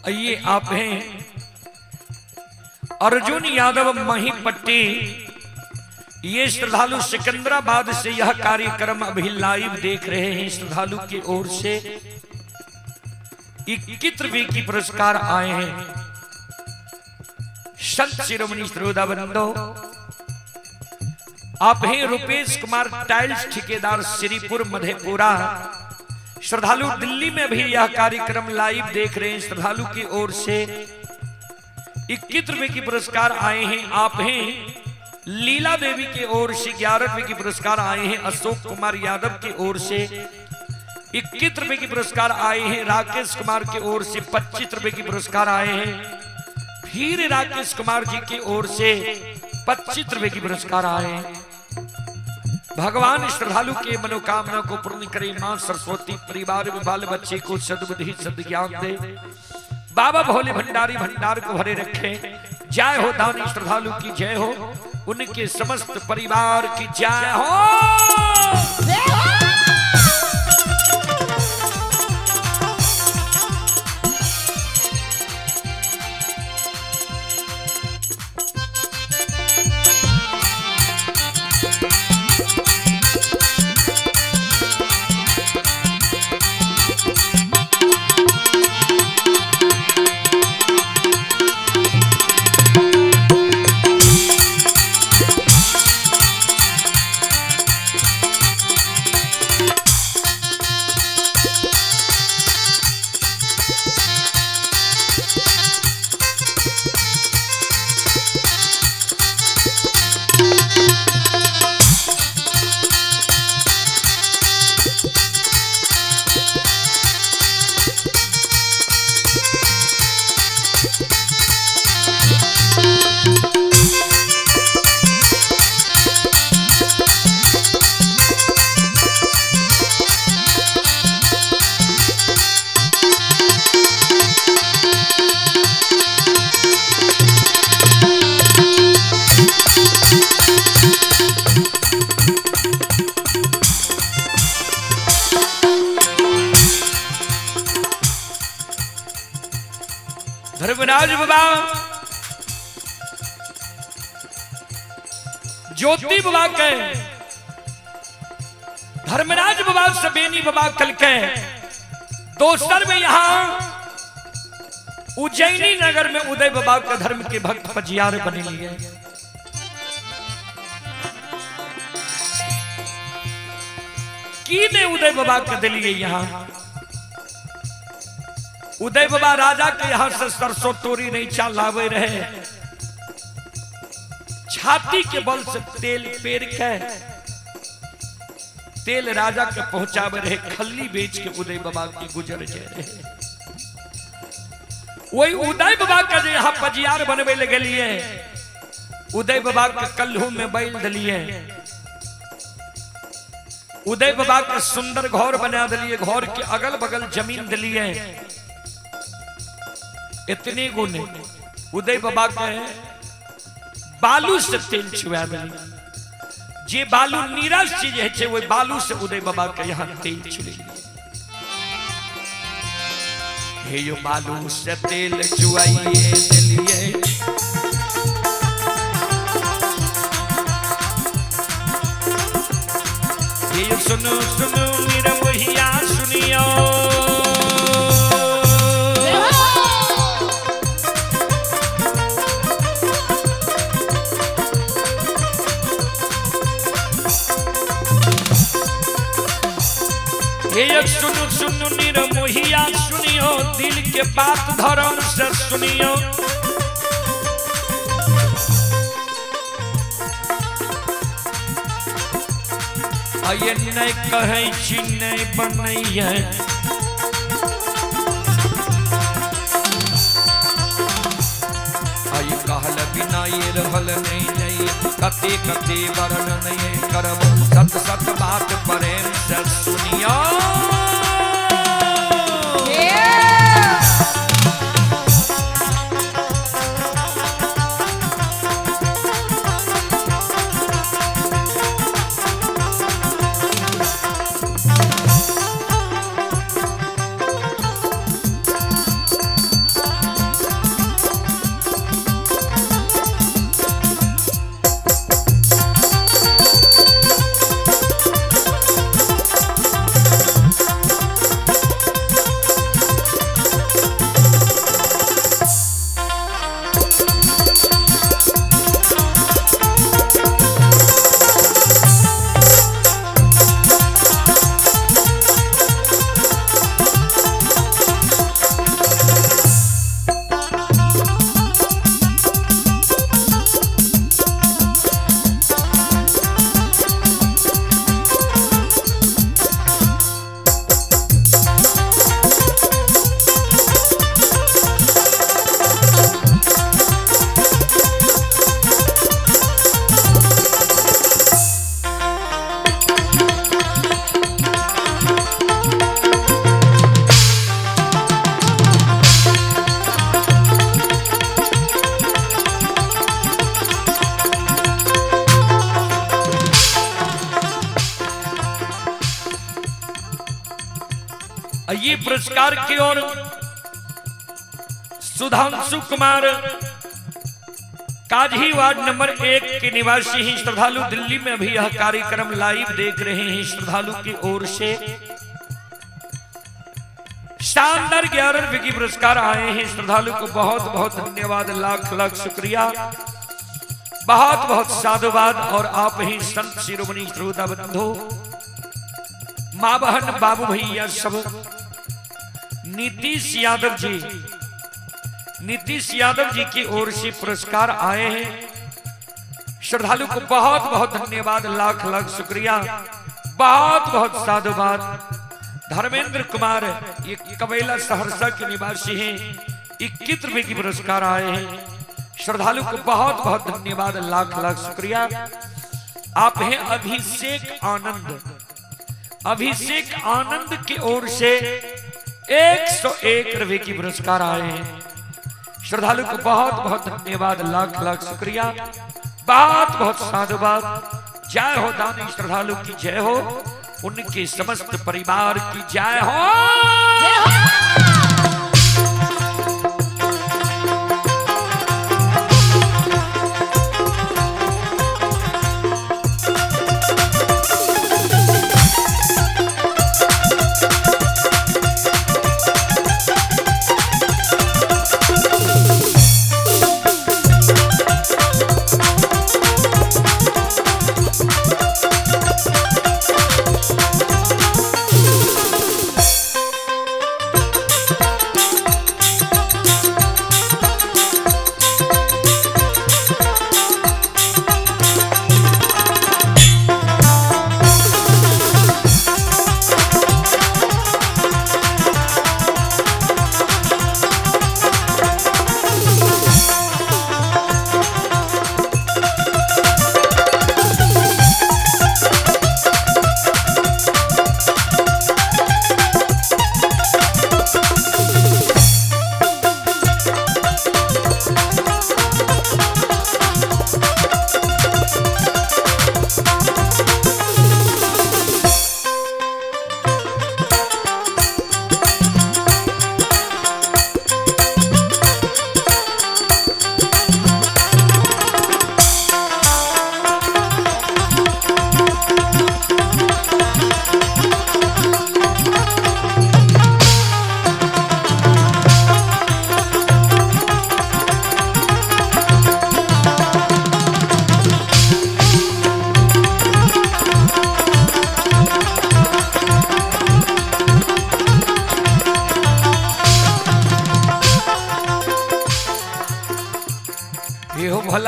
ये आप हैं अर्जुन यादव महिपट्टी, ये श्रद्धालु सिकंदराबाद से यह कार्यक्रम अभी लाइव देख रहे हैं। श्रद्धालु की ओर से 21 रुपए की पुरस्कार आए हैं। संत शिरोमणि श्रोता बंधो, आप हैं रुपेश कुमार टाइल्स ठेकेदार श्रीपुर मधेपुरा। श्रद्धालु दिल्ली में भी यह कार्यक्रम लाइव देख रहे हैं। श्रद्धालु की ओर से 21 रुपए की पुरस्कार आए हैं। आप हैं लीला देवी की ओर से 11 रुपए की पुरस्कार आए हैं। अशोक कुमार यादव की ओर से 21 रुपए की पुरस्कार आए हैं। राकेश कुमार की ओर से 25 रुपए की पुरस्कार आए हैं। फिर राकेश कुमार जी की ओर से 25 रुपए की पुरस्कार आए हैं। भगवान श्रद्धालु के मनोकामना को पूर्ण करे। मां सरस्वती परिवार में बाल बच्चे को सद्बुद्धि सद्ज्ञान दे। बाबा भोले भंडारी भंडार को भरे रखे। जय हो दानी श्रद्धालु की जय हो, उनके समस्त परिवार की जय हो। धर्मराज बाबा ज्योति बाबा के धर्मराज बाबा से बेनी बाबा कल के दोसर में यहां उज्जैनी नगर में उदय बाबा के धर्म के भक्त पजियार बने लिए। की ने उदय बाबा के दिलिए यहां? उदय बाबा राजा के यहां से सरसों तोरी नहीं चलावे रहे, छाती के बल से तेल पेर के तेल राजा के पहुंचावे रहे, खल्ली बेच के उदय बाबा के गुजर जाए रहे। वही उदय बाबा का जो यहाँ पजियार बनवे लगे लिए, उदय बाबा के कल्हू में बैल दिलिए। उदय बाबा के सुंदर घर बना दिलिए, घर के अगल बगल जमीन दिलिए। इतने गुण उदय बाबा के बालू से तेल छुआ दिलिए। जे बालू नीरस चीज है छे, वही बालू से उदय बाबा के यहाँ तेल छुले। हे यो बालू से तेल छुआइए दिलिए। हे यो सुनो सुनो मेरा मोहिया सुनियो। हे सुनो सुनो निरमोहिया सुनियो, दिल के बात धर्म से सुनियो। आये नहीं कहै छी नहीं बनैये, आये कहल बिना ये रहल नहीं जाइए। कते कते वर्णन ये करब, सत सत बात प्रेम से सुनियो। ये पुरस्कार की ओर सुधांशु कुमार काजी वार्ड नंबर 1 के निवासी हैं श्रद्धालु। दिल्ली में अभी यह कार्यक्रम लाइव देख रहे हैं। श्रद्धालु की ओर से शानदार 11 रुपए की पुरस्कार आए हैं। श्रद्धालु को बहुत बहुत धन्यवाद, लाख लाख शुक्रिया, बहुत बहुत साधुवाद। और आप ही संत शिरोमणि श्रोता बंधु, माँ बहन बाबू भैया सब, नीतीश यादव जी, नीतीश यादव जी की ओर से पुरस्कार आए हैं। श्रद्धालु को बहुत बहुत धन्यवाद, लाख लाख शुक्रिया, बहुत बहुत साधुवाद। धर्मेंद्र कुमार ये कबैला सहरसा के निवासी हैं, 21 रुपए की पुरस्कार आए हैं। श्रद्धालु को बहुत बहुत धन्यवाद, लाख लाख शुक्रिया। आप हैं अभिषेक आनंद, अभिषेक आनंद की ओर से 101 रुपए की पुरस्कार आए हैं। श्रद्धालु को बहुत बहुत धन्यवाद, लाख लाख शुक्रिया, बहुत बहुत साधुवाद। जय हो दानी श्रद्धालु की जय हो, उनके समस्त परिवार की जय हो।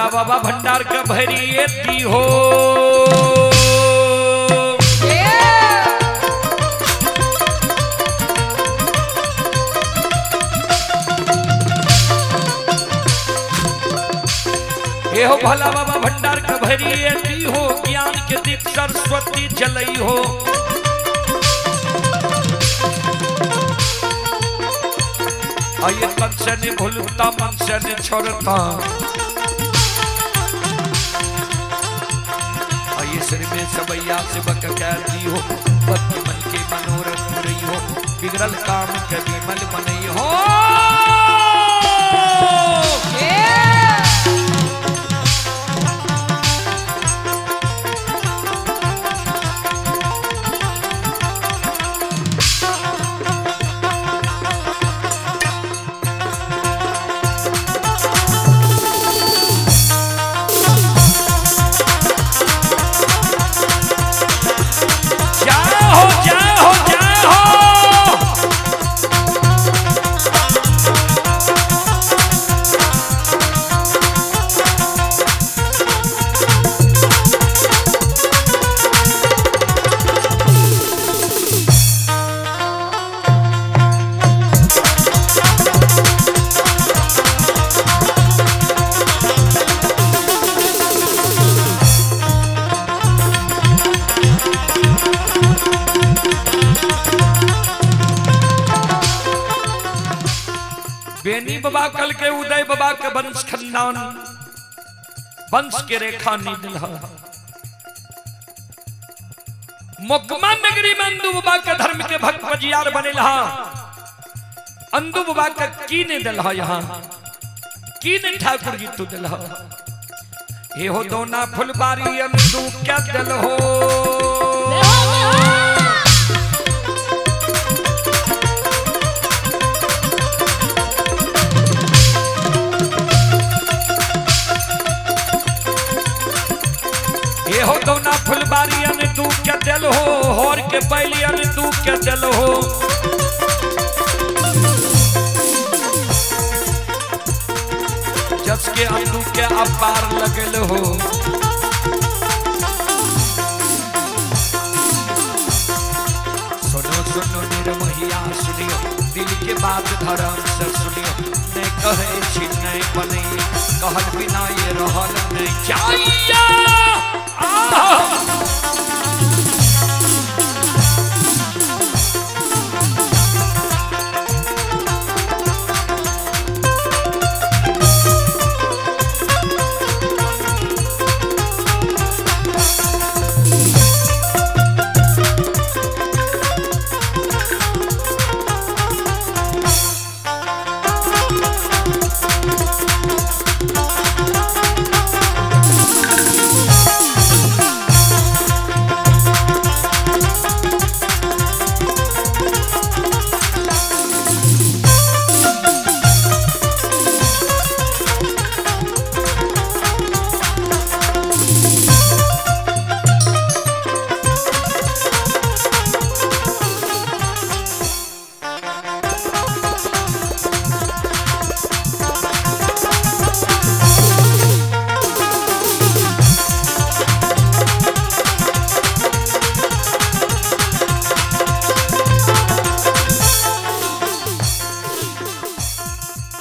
भोला बाबा भंडार का भैरी दी हो। हे हो भोला बाबा भंडार का भैरी दी हो, ज्ञान के दीप सरस्वती जलई हो। आइए कंस ने भूलता मन से ने छोड़ता, आइए सिर में सबैया से बक कहती हो, भक्ति मन के मनोरथ पुरई हो, बिगड़ल काम के विमल बनई हो। जय हो जय हो जय हो। बेनी बाबा कल के उदय बाबा के वंश खानदान वंश के रेखा निकल मोकमा नगरी में अंदू बाबा के धर्म के भक्त बजियार बने रहा। अंदू बाबा के की ने दिल यहाँ की ने ठाकुर जी तू दिल हे हो दोना फुलबारी अंदू क्या दिल हो। ये हो दोना फुलबारी ने तू क्या दिल हो, होर के बैलियन तू क्या दिल हो। जस के अंदू के अपार लगल हो। सुनो सुनो निर्महिया सुनियो, दिल के बात धर्म से सुनियो, नहीं कहे छी नहीं बने कहल बिना ये रहल नहीं जाइया।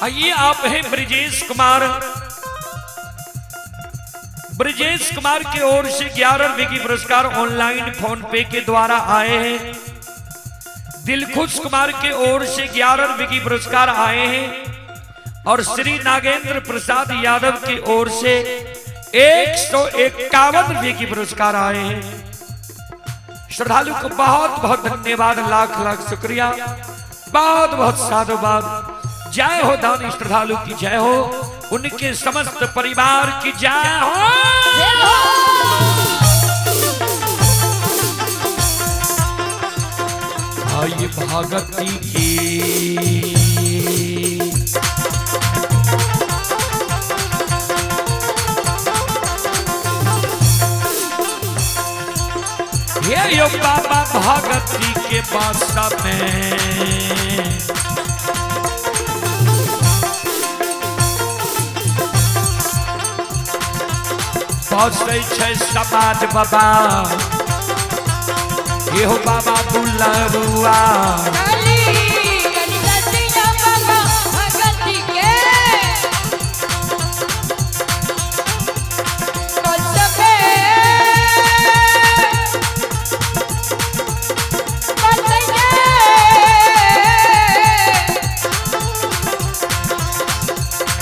आइए आप हैं ब्रिजेश कुमार। ब्रिजेश कुमार की ओर से 11 रुपए की पुरस्कार ऑनलाइन फोन पे के द्वारा आए हैं। दिलखुश कुमार के ओर से 11 रुपए की पुरस्कार आए हैं और श्री नागेंद्र प्रसाद यादव की ओर से 151 रुपए की पुरस्कार आए हैं। श्रद्धालु को बहुत बहुत धन्यवाद, लाख लाख शुक्रिया, बहुत बहुत साधुवाद। जय हो दानी श्रद्धालु की जय हो, उनके समस्त परिवार की जय हो। आइए भगती की हे यो बाबा भगती के बासा में बसै छै समाज बाबा, हे हो बाबा दुलरुआ। काली कनी रसिया बाबा भगती के कसबे बसैये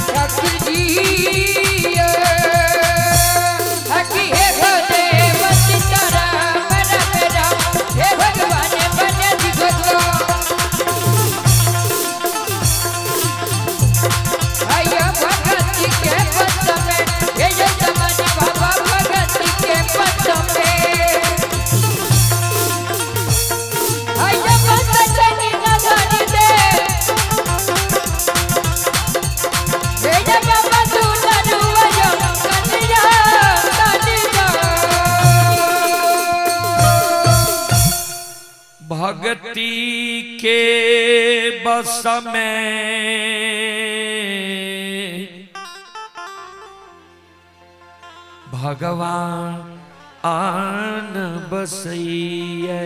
ठाकुर जी हकी हे भदेव सीताराम राम राम, हे भगवान बने भगवान। आया भगत के पथ में, हे यजमान बाबा भगत के पथ में। आया भक्त चनी नधर दे, हे ये बाबा दुलरुआ कन्हैया कन्हैया। भक्ति के बस में भगवान आन बसैये।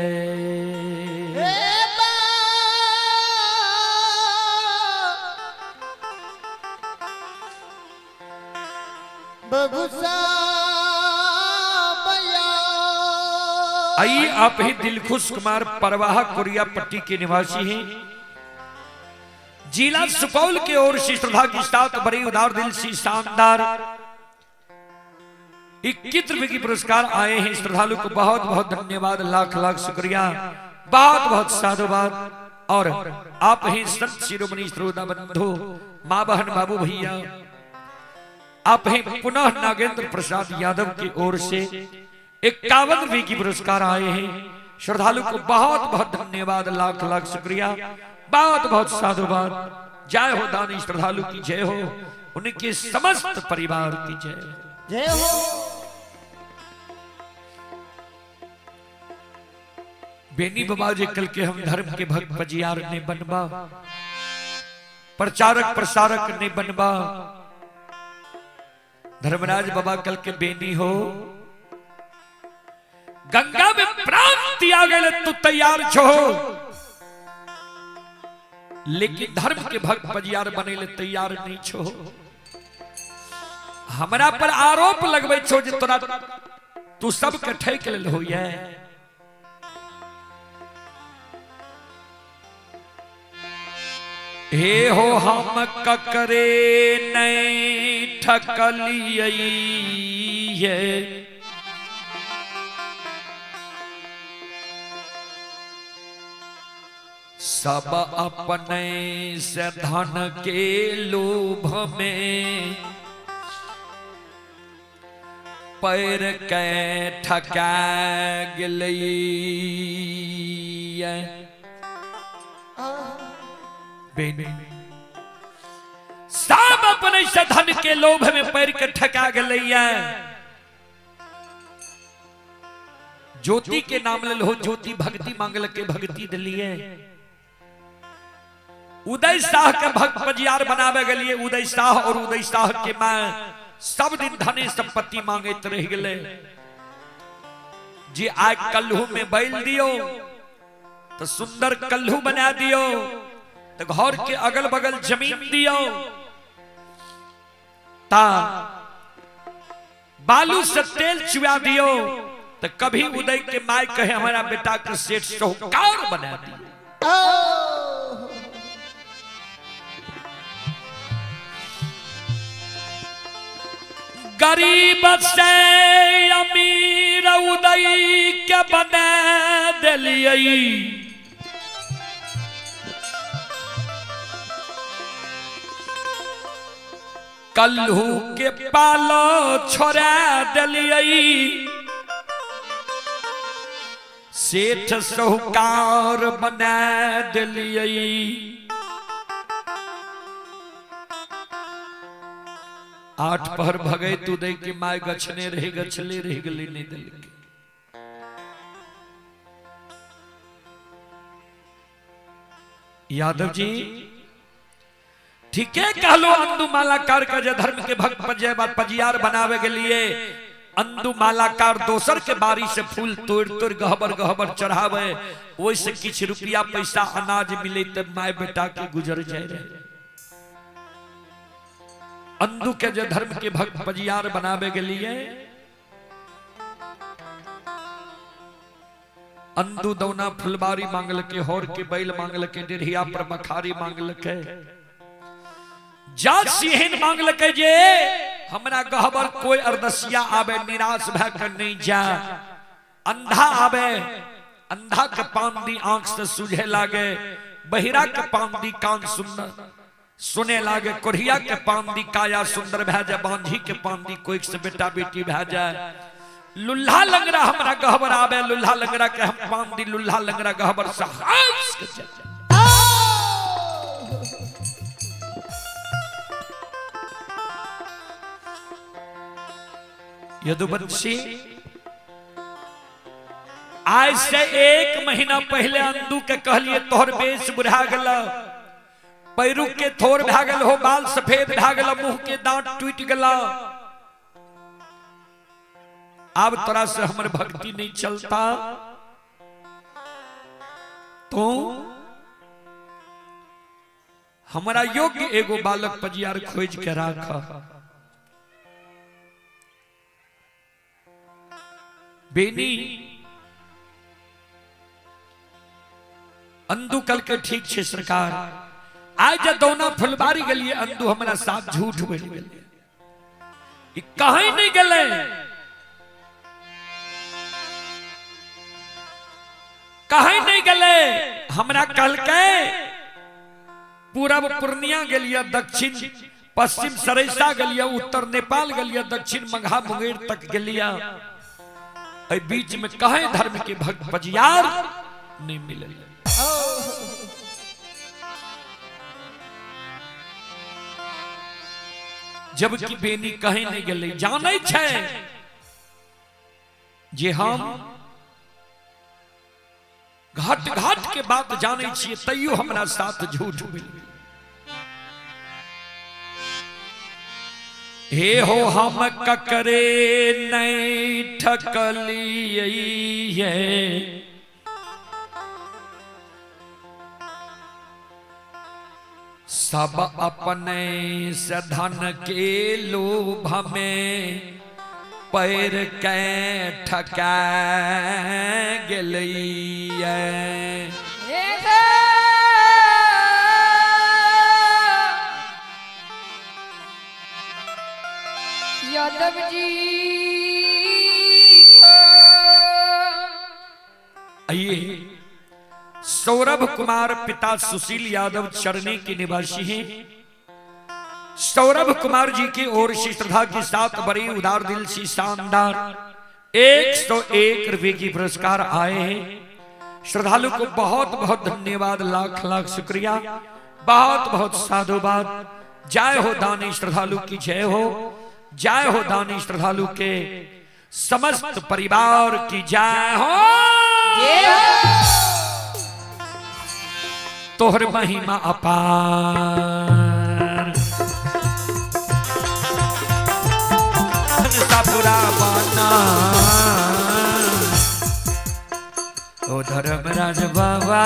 आइए आप ही दिलखुश कुमार परवाहा कोरिया पट्टी के निवासी हैं, जिला सुपौल के ओर से श्रद्धा के साथ बड़ी उदार दिल से शानदार 21 रुपए की पुरस्कार आए हैं। श्रद्धालु को बहुत बहुत धन्यवाद, लाख लाख शुक्रिया, बहुत बहुत साधुवाद। और आप ही संत शिरोमणि श्रोता बंधु, माँ बहन बाबू भैया, आप ही पुनः नागेंद्र प्रसाद यादव की ओर से 51 रुपए की पुरस्कार आए हैं। श्रद्धालु को बहुत बहुत धन्यवाद, लाख लाख शुक्रिया, बहुत बहुत साधुवाद। जय हो दानी श्रद्धालु की जय हो, उनके समस्त परिवार की जय हो। जय हो। बेनी बाबा जी कल के हम धर्म के भक्त पजियार ने बनबा, प्रचारक प्रसारक ने बनबा। धर्मराज बाबा कल के बेनी हो, गंगा में प्राण त्याग गए तू तैयार छो, लेकिन धर्म के भक्त पजियार बने ले तैयार नहीं छो। हमरा पर आरोप लगबै छो जे तोरा तू सबके ठैक लेल होइए। हे हो हम ककरे नहीं ठकलियै, सब अपने से धन के लोभ में पैर के ठका गेलै। सब अपने से धन के लोभ में पैर के ठका गेलैया। ज्योति के नाम ले हो, ज्योति भक्ति मांगल के भक्ति दिलिए। उदय शाह के भक्त पजियार बनावे गेलिए। उदय शाह और उदय शाह के मां सब दिन धने संपत्ति मांगैत रह गेले। जे आइ कल्हू में बैल दियो तो सुंदर कल्हू बना दियो, तो घर के अगल बगल जमीन दियो, ता बालू से तेल चुआ दियो, तो कभी उदय के माय कहे हमारा बेटा के सेठ साहूकार बना दियो। गरीब से अमीर उदय के बना दिलियै, कल्हू के पालो छोड़ा दिलियै, सेठ साहूकार बना दिलियै। आठ पहर भगे तू दे के my गछने रही गछले रही गली नहीं दिल के। यादव जी ठीक है कहलो अंदु मालाकार का जो धर्म के भक्त पजियार बनावे के लिए अंदू मालाकार दोसर के बारी से फूल तोड़ तोड़ गहबर गहबर चढ़ावे, ओहिसे किछु रुपया पैसा अनाज मिले तो my बेटा के गुजर जाए रहे। अंदू के जे धर्म के भक्त पजियार बनावे के लिए अंदू दौना फुलबारी मांगल के, होर के बैल मांगल के, डेढ़िया पर बखारी मांगल के, जा सिंहन मांगल के जे हमरा गहबर कोई अरदसिया आवे निराश भय कर नहीं जा। अंधा आवे, अंधा के पान दी आंख से सूझे लागे, बहिरा के पान दी कान सुंदर सुने लागे, कोढ़िया के पान दी काया सुंदर भय जाए, बांझी के पान दी कोई से बेटा बेटी भय जाए। लुल्हा लंगड़ा हमरा गहबर आवे, लुल्हा लंगड़ा के हम पान दी, लुल्हा लंगड़ा गहबर से हंस के चल जाए। यदुवंशी आज से 1 महीना पहले अंदू के कहलिए तोहर बेस बुढ़ा गल, पैरू के थोर भा गल हो, बाल सफेद भा गल, मुंह के दांत टूट गल, अब तोरा से हमर भक्ति नहीं चलता, तू हमारा योग्य एगो बालक पजियार खोज के राख। बेनी अंदू कल के ठीक छे सरकार, आज जब दौना फुलबारी गलिए अंदू हमारा साथ झूठ बोल गेलै, कहीं नहीं गले। कहीं नहीं गले, हमरा कल के पूरब पूर्णिया गेलिए, दक्षिण पश्चिम सरैसा गेलिए, उत्तर नेपाल गेलिए, दक्षिण मघा मुंगेर तक गेलिए, बीच में कहीं धर्म के भक्त पजियार नहीं मिले। जबकि बेनी कहीं नहीं गेलै, जानै छै जे हम घाट घाट के बात जानै छियै, तैयो हमरा साथ झूठ बोलि। हे हो हम ककरे नहीं ठकलियै, सब अपने से धन के लोभ में पैर के ठका गेलियै। यादव जी आइए सौरभ कुमार पिता सुशील यादव चरने के निवासी हैं। सौरभ कुमार जी की ओर से श्रद्धा के साथ बड़ी उदार दिल से शानदार 101 रुपए की पुरस्कार आए हैं। श्रद्धालु को बहुत बहुत धन्यवाद, लाख लाख शुक्रिया, बहुत बहुत साधुवाद। जय हो दानी श्रद्धालु की जय हो, जय हो दानी श्रद्धालु के समस्त परिवार की जय हो। तोहर महिमा अपार पूरा बना, ओ धर्मराज बाबा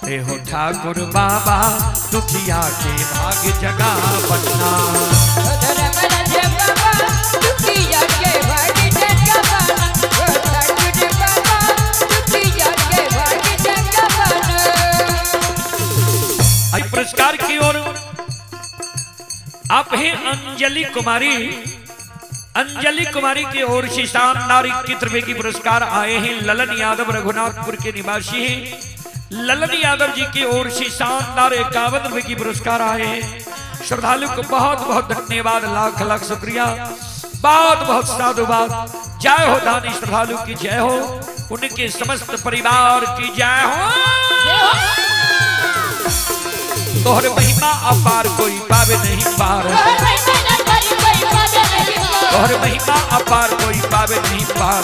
हे हो ठाकुर बाबा, दुखिया के भाग जगा बना। धर्मराज बाबा दुखिया के भाग जगा बना, ओ ठाकुर बाबा दुखिया के भाग जगा बना। आई पुरस्कार की ओर आप हैं अंजलि कुमारी। अंजलि कुमारी की ओर से शानदार 21 रुपए की पुरस्कार आए हैं। ललन यादव रघुनाथपुर के निवासी हैं। ललन यादव जी की ओर से शानदार 51 रुपए की पुरस्कार आए हैं। श्रद्धालु को बहुत बहुत धन्यवाद, लाख लाख शुक्रिया, बहुत बहुत साधुवाद। जय हो दानी श्रद्धालु की जय हो, उनके समस्त परिवार की जय हो। तोहर महिमा अपार कोई पावे नहीं पार, तोहर महिमा अपार कोई पावे नहीं पार,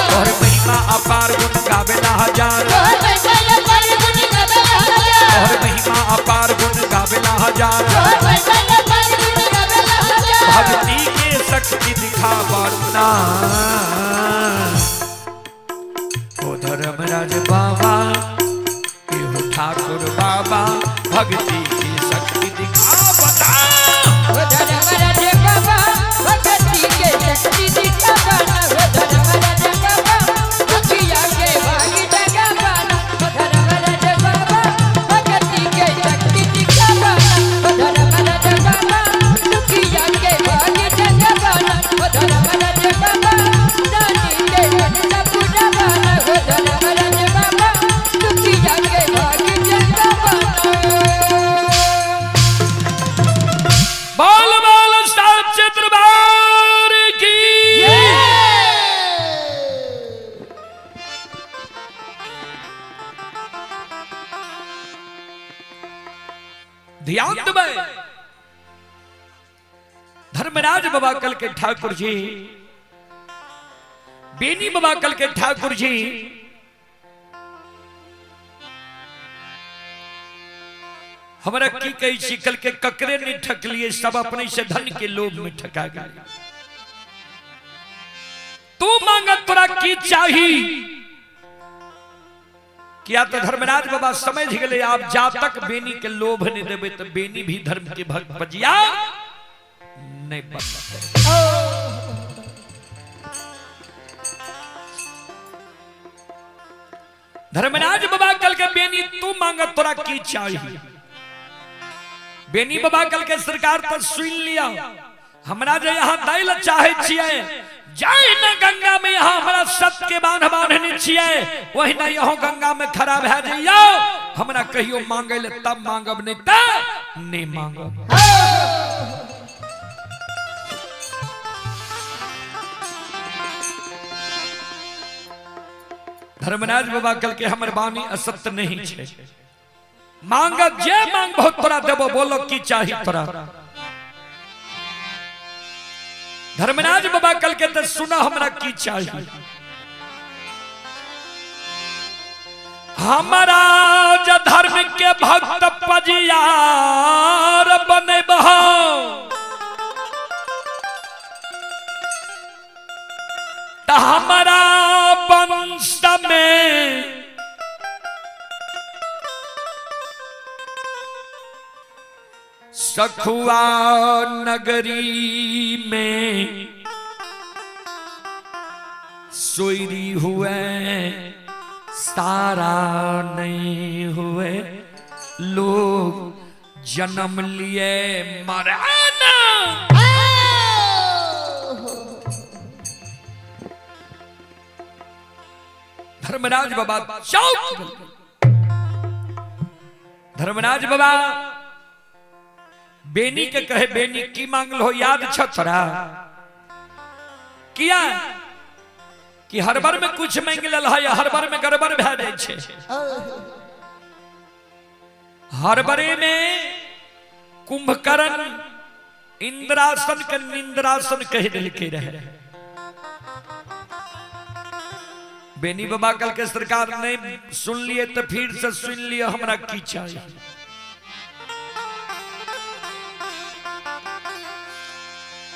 तोहर महिमा अपार गुण गावे ना हजार, तोहर महिमा अपार गुण गावे ना हजार। दिखावना। ओ धर्मराज बाबा एहो ठाकुर बाबा भक्ति की शक्ति दिखावना। ओ धर्मराज बाबा भक्ति के शक्ति दिखावना। ओ धर्मराज बाबा दुखिया के भागी जगावना। ओ धर्मराज बाबा भक्ति के शक्ति दिखावना। ओ धर्मराज बाबा दुखिया के भागी जगावना। ओ धर्मराज बाबा दानी के मनसा पुरावना। ओ धर्मराज बाबा दुखिया के भागी जगावना। बोल बोल साचे दरबार की। ध्यान देबै धर्मराज बाबा कल के ठाकुर जी, बेनी बाबा कल के ठाकुर जी, हमरा की कहै छी, कल के ककरे नहीं ठकलिए, सब अपने से धन के लोभ में ठका गए। तू मांगत तोरा की चाही? किया तो धर्मराज बाबा समझ गए आप जा तक बेनी के लोभ नहीं देवे तो बेनी भी धर्म के भक्त बजिया नहीं बनते। धर्मराज बाबा कल के बेनी तू मांगत तोरा की चाही? बेनी बाबा कल के सरकार तो सुन लिया, हमरा जे यहाँ दैल चाहे छियै, जाय न गंगा में यहाँ हमरा सत के बांध बांधने छियै, वही न यहाँ गंगा में खड़ा भए जइयौ, हमरा कहियो मांगे ले तब मांगब, नहीं त नहीं मांगब। धर्मराज बाबा कल के हमर वाणी असत्य नहीं छै, मांगब जे मांग बहुत तोरा देबो, बोलो की चाही तोरा? धर्मराज बाबा कल के तो सुना हमरा की चाही? हमारा ज धर्म के भक्त पजियार बनेबहो त हमारा वंश में सखुआ नगरी में सोयरी हुए, सारा नहीं हुए, लोग जन्म लिए मराना। धर्मराज बाबा चौक, धर्मराज बाबा बेनी के कहे, बेनी की मांगल हो याद छ तोरा? किया कि हर बार में कुछ मांग लेल है, हर बार में गड़बड़ भए जाइ छै। हर बारे में कुंभकर्ण इंद्रासन के निंद्रासन कह देलकै रहे। बेनी बाबा कल के सरकार नहीं सुन लिए तो फिर से सुन लिए, हमरा की चाहिए?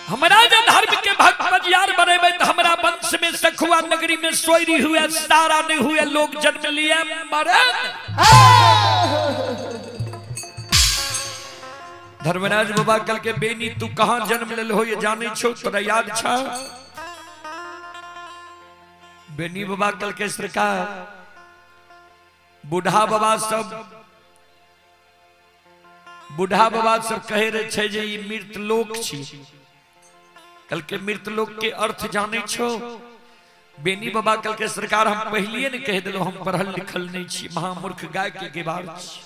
हमरा जे धर्म के भक्त बजियार बनेबै तो हमरा वंश में सखुआ नगरी में सोयरी हुए, सारा नहीं हुए, लोग जन्म लिए मरे। धर्मराज बाबा कल के बेनी तू कहाँ जन्म लेल हो ये जाने छो, तोरा याद छा? बेनी बाबा कल के सरकार बूढ़ा बाबा सब, बूढ़ा बाबा सब कहे रहे छे जे ई मृत लोक छी। कल के मृत लोक के अर्थ जाने छो? बेनी बाबा कल के सरकार हम पहलिए ने कह दिलो, हम पढ़ल लिखल नहीं छी, महामूर्ख गाय के गेबार छी,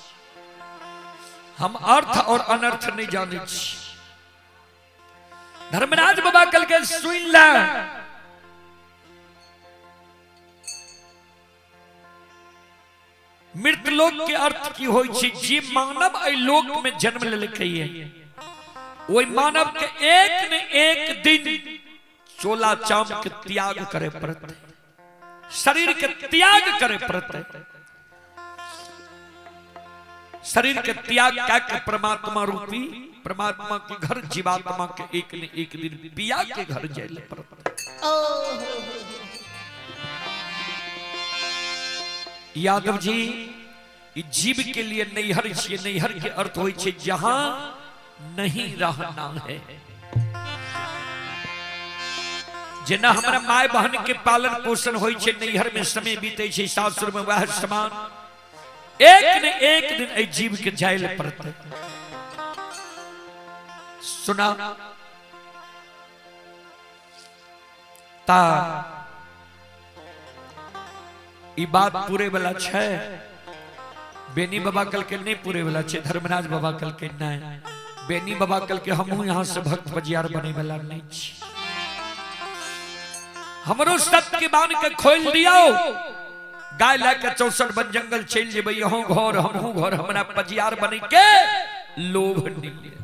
हम अर्थ और अनर्थ नहीं जाने छी। धर्मराज बाबा कल के सुन ले, मृत लोक के अर्थ की होई छी, जे मानव एहि लोक में जन्म लेलकै ओहि मानव के एक न एक दिन चोला चाम के त्याग करे पड़तै, शरीर के त्याग करे पड़तै। शरीर के त्याग क्या के परमात्मा रूपी परमात्मा के घर जीवात्मा के एक न एक दिन पिया के घर जाए पड़तै। यादव जी, ई जीव के लिए नैहर छियै। नैहर के अर्थ होइ छै जहां नहीं रहना है। जेना हमरा माय बहन के पालन पोषण होइ छै, नैहर में समय बीते छै, सासुर में वह समान। एक न एक दिन एहि जीव के जाय लए पड़तै। सुना ता ई बात पूरे वाला छै। बेनी बाबा कल के नहीं पूरे वाला छै, धर्मराज बाबा कल के नहीं। बेनी बाबा कल के हमहू यहाँ से भक्त बजियार बने वाला नहीं छी। हमरो सत्य के बांध के खोल दियो, गाय लए के 64 वन जंगल चलि जेबै, अहूँ घर हमहूँ घर, हमरा पजियार बने के लोभ नहीं।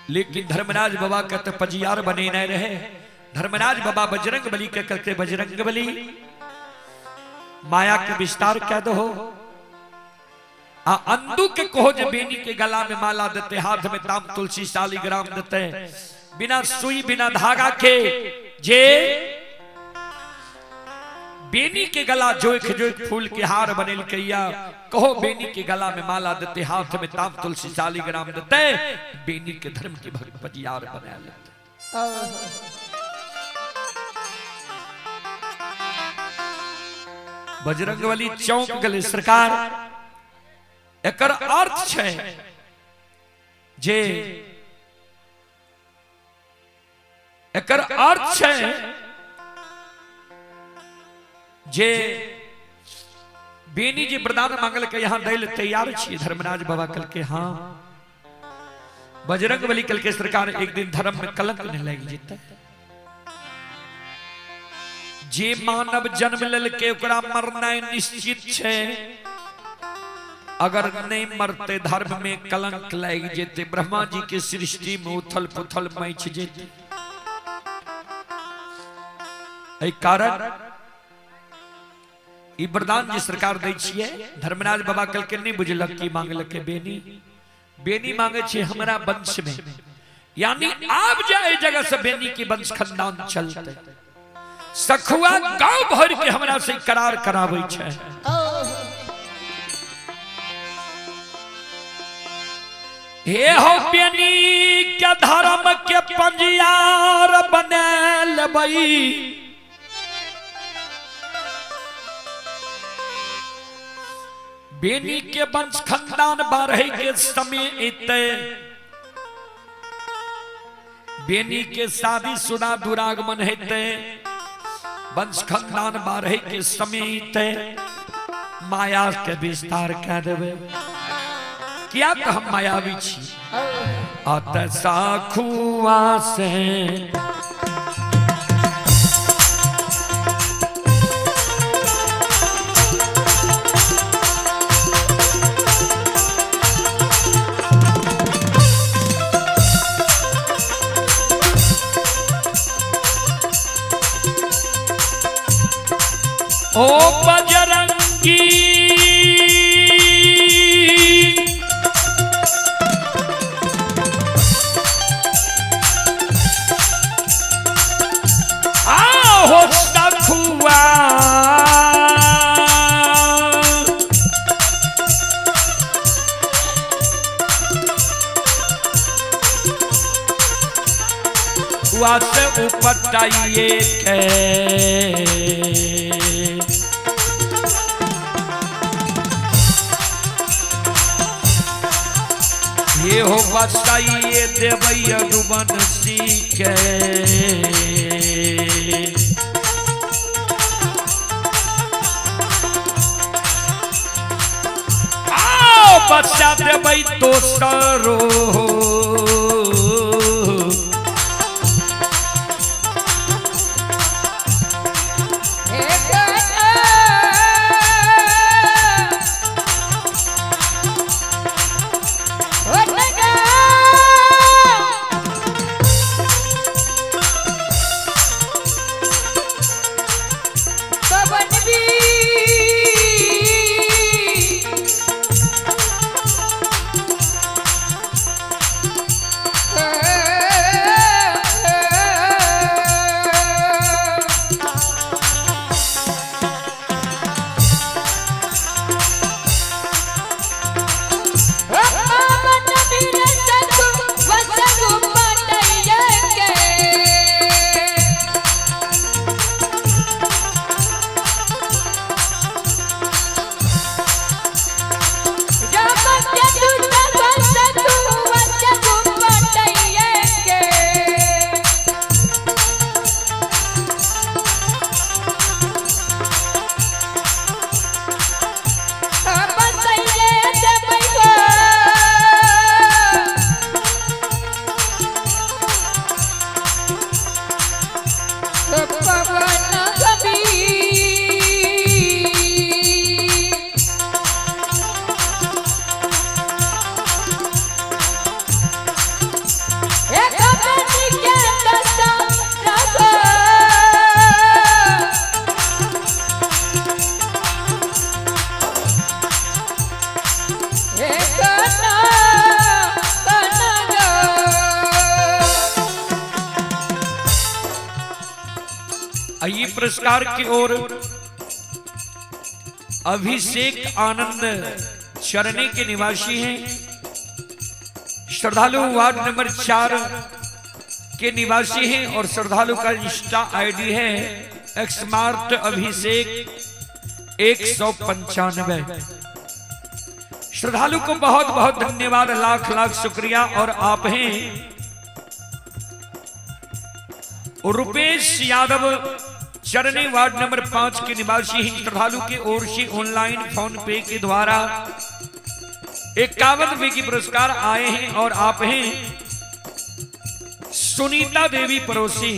लेकिन धर्मराज बाबा के तो पजियार बने नहीं रहे। धर्मराज बाबा बजरंग बली के करते, बजरंग बली माया के विस्तार कह दो, आ अंदू के कहो जे बेनी के गला में माला देते, हाथ में ताम तुलसी शालिग्राम देते, बिना सुई बिना धागा के जे बेनी के गला जोख जोख फूल के हार बनेल कैया, कहो बेनी के गला में माला देते, हाथ में ताम तुलसी शालिग्राम देते, बेनी के धर्म के भक्त पजियार बना लेते। बजरंगबली चौंक गले सरकार, एकर अर्थ छै जे एकर अर्थ छै जे बेनी जी वरदान मांगल के यहाँ दैल तैयार छी। धर्मराज बाबा कल के हाँ। बजरंगबली कल के सरकार एक दिन धर्म में कलंक नहीं लग जेतै। जे मानव जन्म लेलकै ओकरा मरनाइ निश्चित छै, अगर नहीं मरते धर्म में कलंक लागि जेतै, ब्रह्मा जी के सृष्टि में उथल पुथल मचि जेतै। एहि कारण ई वरदान जे सरकार दै छियै। धर्मराज बाबा कल के नहीं बुझलक की मांगलक बेनी, बेनी मांगे छै हमरा वंश में, यानी आब जे एहि जगह से बेनी के वंश खानदान चलते। सखुआ गांव भर के हमरा से करार कराबै छै। हे हो बेनी के धर्म के पंजियार बना लेबै, बेनी के वंश खानदान बढ़े के समय एते, बेनी के शादी शुदा दुरागमन हेते, वंश खानदान बढ़े के समय एते, माया के विस्तार कह देवे। किया तो हम मायावी छी। अत साखुआ से ओ बजरंगी आहो सखुआ वास उपटाइए के ये हो बसाइए देवैया डुबन सीखे। आओ बसा देवै तो सरो ये पुरस्कार की ओर अभिषेक आनंद चरनी के निवासी हैं। श्रद्धालु वार्ड नंबर 4 के निवासी हैं और श्रद्धालु का इंस्टा आईडी है एक्समार्ट अभिषेक 195। श्रद्धालु को बहुत बहुत धन्यवाद, लाख लाख शुक्रिया। और आप हैं रुपेश यादव चरनी वार्ड नंबर 5 के निवासी हैं। श्रद्धालु की ओर से ऑनलाइन फोन पे के द्वारा 51 रुपए की पुरस्कार आए हैं। और आप हैं सुनीता देवी पड़ोसी,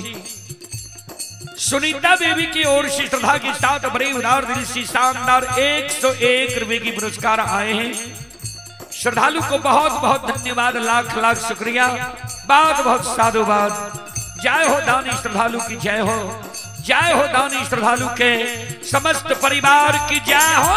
सुनीता देवी की ओर से श्रद्धा के साथ बड़े उदार दिल से शानदार 101 रुपए की पुरस्कार आए हैं। श्रद्धालु को बहुत बहुत धन्यवाद, लाख लाख शुक्रिया, बहुत बहुत साधुवाद। जय हो दानी श्रद्धालु की जय हो, जय हो दानी श्रद्धालु के समस्त परिवार की जय हो।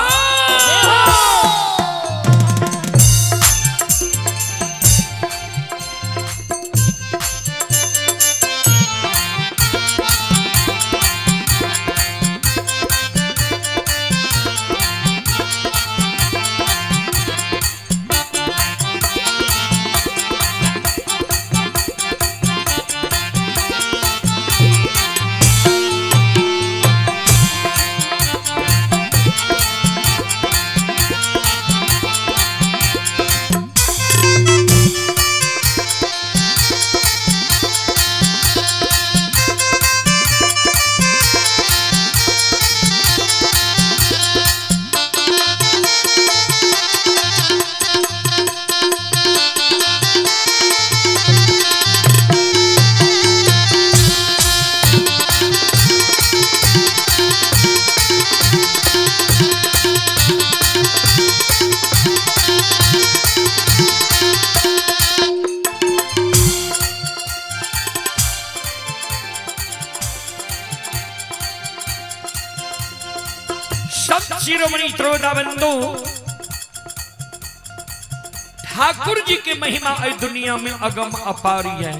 शिरोमणि श्रोता बंधु, ठाकुर जी की महिमा इस दुनिया में अगम अपारी है।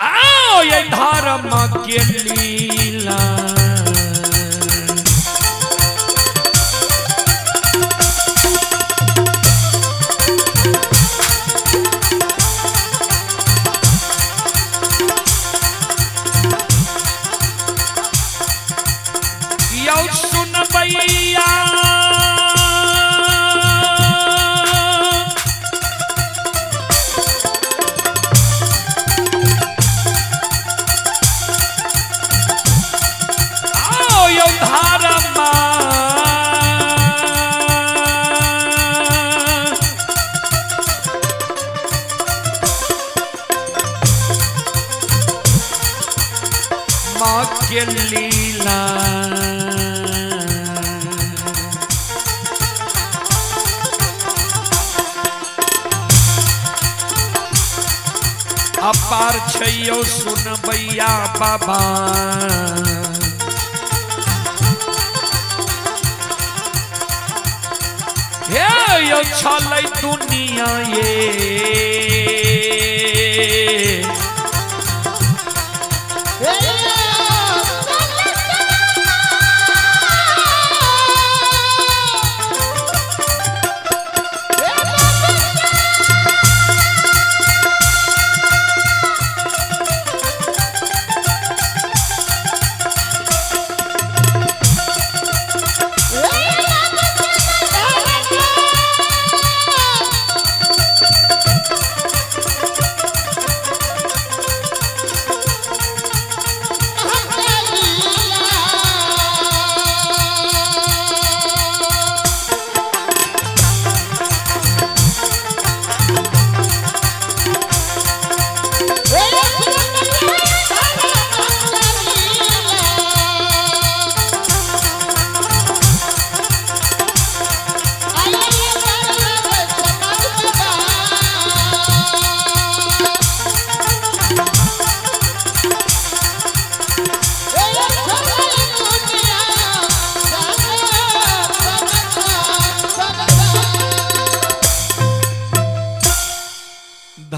आओ ये धर्म के लीला, लीला अपार छैयो सुन भैया बाबा, हे यो छलै दुनिया ये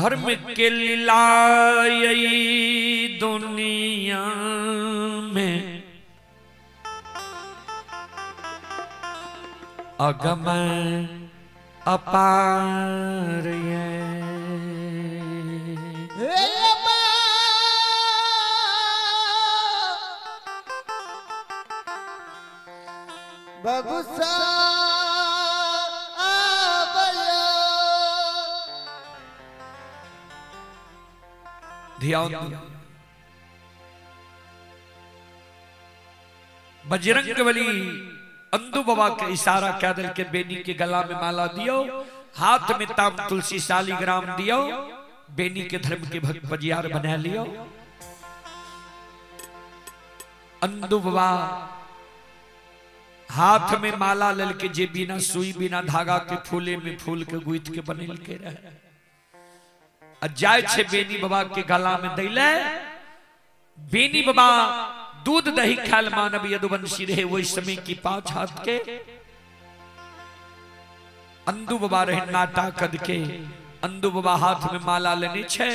धर्म के लीला यही दुनिया में अगम अपार ये। बबुसा ध्यान बजरंग बली अंदू बाबा के इशारा कह दिल के बेनी के गला में माला दियो, हाथ में ताम तुलसी शालिग्राम दियो, बेनी के धर्म के भक्त बजियार बना लियो। अंदू बाबा हाथ में माला लल के जे बिना सुई बिना धागा के फूले में फूल के गुथ के बनेल के रहे जाय छे बेनी बाबा के गला में दैले। बेनी बाबा दूध दही खाल मानव यदुवंशी रहे वही समय की पांच हाथ के। अंदू बाबा रहे नाटा कद के। अंदू बाबा हाथ में माला लेने छे,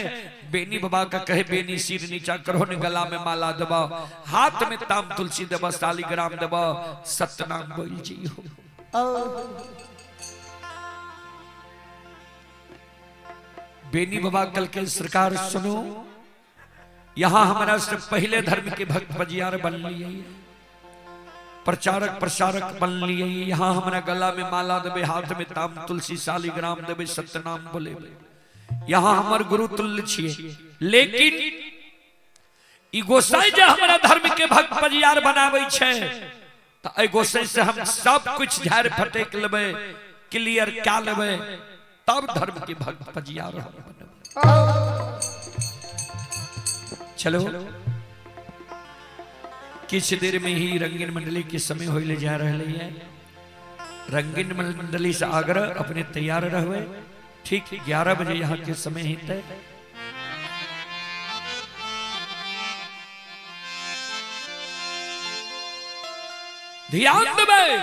बेनी बाबा का कहे बेनी सिर नीचा करो ने गला में माला दबाओ, हाथ में ताम तुलसी दबा, शालिग्राम दबा, सतनाम बोल जी हो। बेनी बाबा कल के सरकार सुनो, यहाँ हमारा से पहले धर्म के भक्त बजियार बन लिए, प्रचारक प्रसारक बन लिए, यहाँ हमारा गला में माला देवे, हाथ में ताम तुलसी शालिग्राम देवे, सत्यनाम बोले, यहाँ हमार गुरु तुल्य छिए। लेकिन ई गोसाई जे हमारा धर्म के भक्त बजियार बनावे छे त ए गोसाई से हम सब कुछ झाड़ फटेक लेबै, क्लियर क्या लेबै, तब धर्म के भक्त बजियार हम बनबै। चलो किछ देर में ही रंगीन मंडली के समय होइले जा रहे है। रंगीन मंडली से आग्रह अपने तैयार रहवे, ठीक 11 बजे यहाँ के समय ही तय। ध्यान देबै।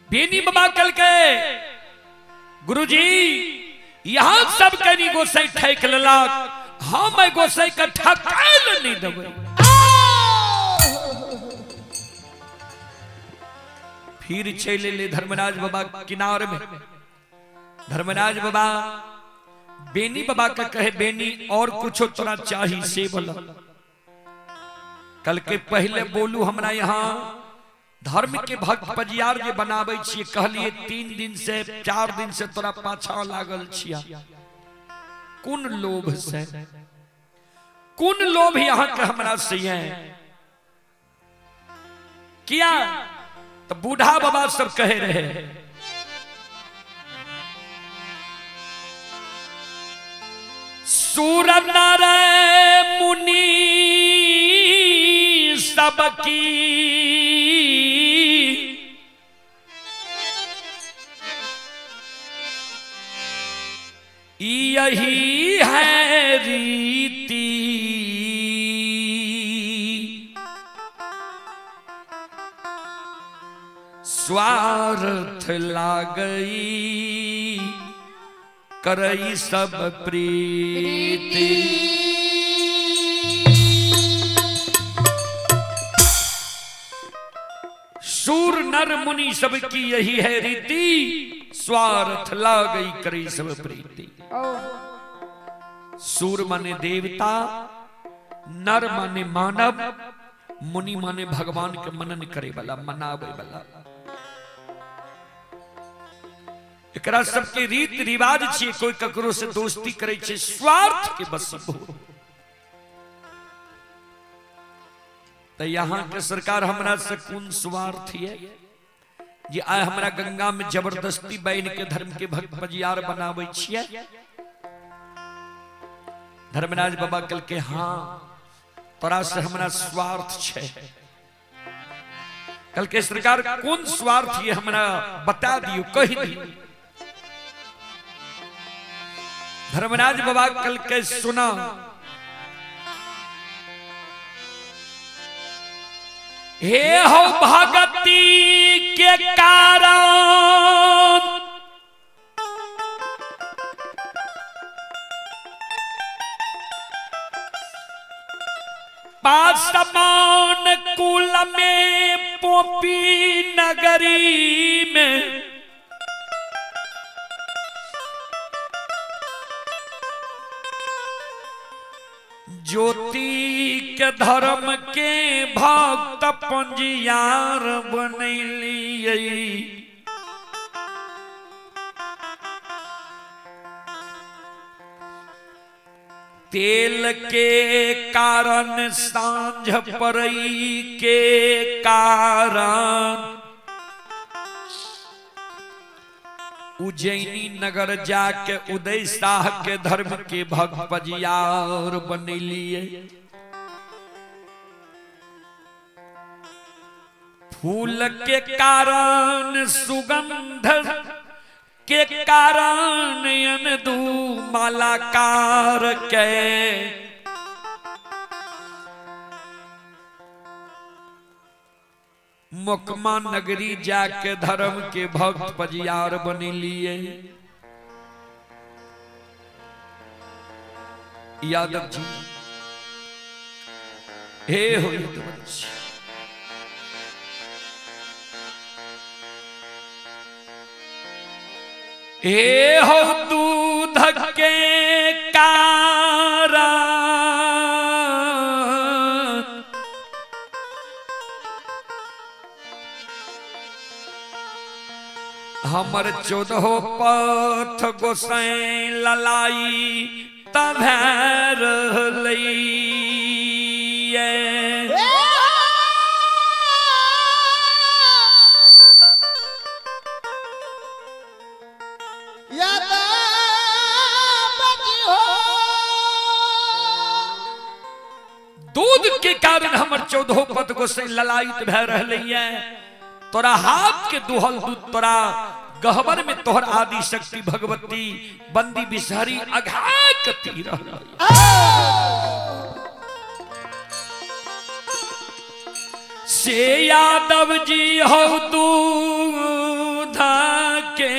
बेनी बाबा कल के गुरुजी यहाँ सब कनी गोसाई ठेक लेलक, हम एहि गोसाई के ठकायल नहीं देबै। फिर चलि एलै धर्मराज बाबा किनार में। धर्मराज बाबा बेनी बाबा के कहे बेनी और कुछो तोरा चाही से बोल। कल के पहले बोलू हमरा यहाँ धर्म के भक्त बजियार जे बनाबै छियै, कहलिए 3 दिन से 4 दिन से तोरा पाछा लागल छिया, कोन लोभ से, कोन लोभ यहाँ के हमरा से है किया? तो बूढ़ा बाबा सब कहे रहे सूर नर मुनि सबकी यही है रीति, स्वार्थ लागई करई सब प्रीति। सूर नर मुनि सबकी यही है रीति, स्वार्थ लागई करई सब प्रीति। सूर माने देवता, नर माने मानव, मुनि माने भगवान के मनन करे वाला, मनावे वाला। एकरा सबके रीत रिवाज छिए, कोई ककरो से दोस्ती करे छे स्वार्थ के बस हो। तो यहाँ के सरकार हमरा से कोन स्वार्थ है जे आइ हमरा गंगा में जबरदस्ती बन के धर्म के भक्त बजियार बनावे छिए। धर्मराज बाबा कल के हाँ तोरा से हमरा स्वार्थ छे। कल के सरकार कौन स्वार्थ ये हमरा बता दियो, कह दियो। धर्मराज बाबा कल के सुना, हे हो भगती के कारण पासमान कुल में पोपी नगरी में ज्योति के धर्म के भक्त पंजियार बनैलियै। तेल के कारण सांझ परई के कारण उज्जैनी नगर जाके उदय शाह के धर्म के भक्त पजियार बनैलिए। फूल के कारण सुगंध के कारण दू मालाकार के मोकमा नगरी जाके धर्म के भक्त पजियार बने लिए। यादव जी हे हो यादव जी, हे हो दूध के कारण हमर चौदहो पथ गोसाई ललाई तब दूध के कारण हमर चौदहो पथ गोसाई ललायित भय रहलै। तोरा हाथ के दुहल दूध तोरा गहबर में तोहर आदि शक्ति भगवती बंदी बिसहरी अघा कती रहल। से यादव जी हो दूध के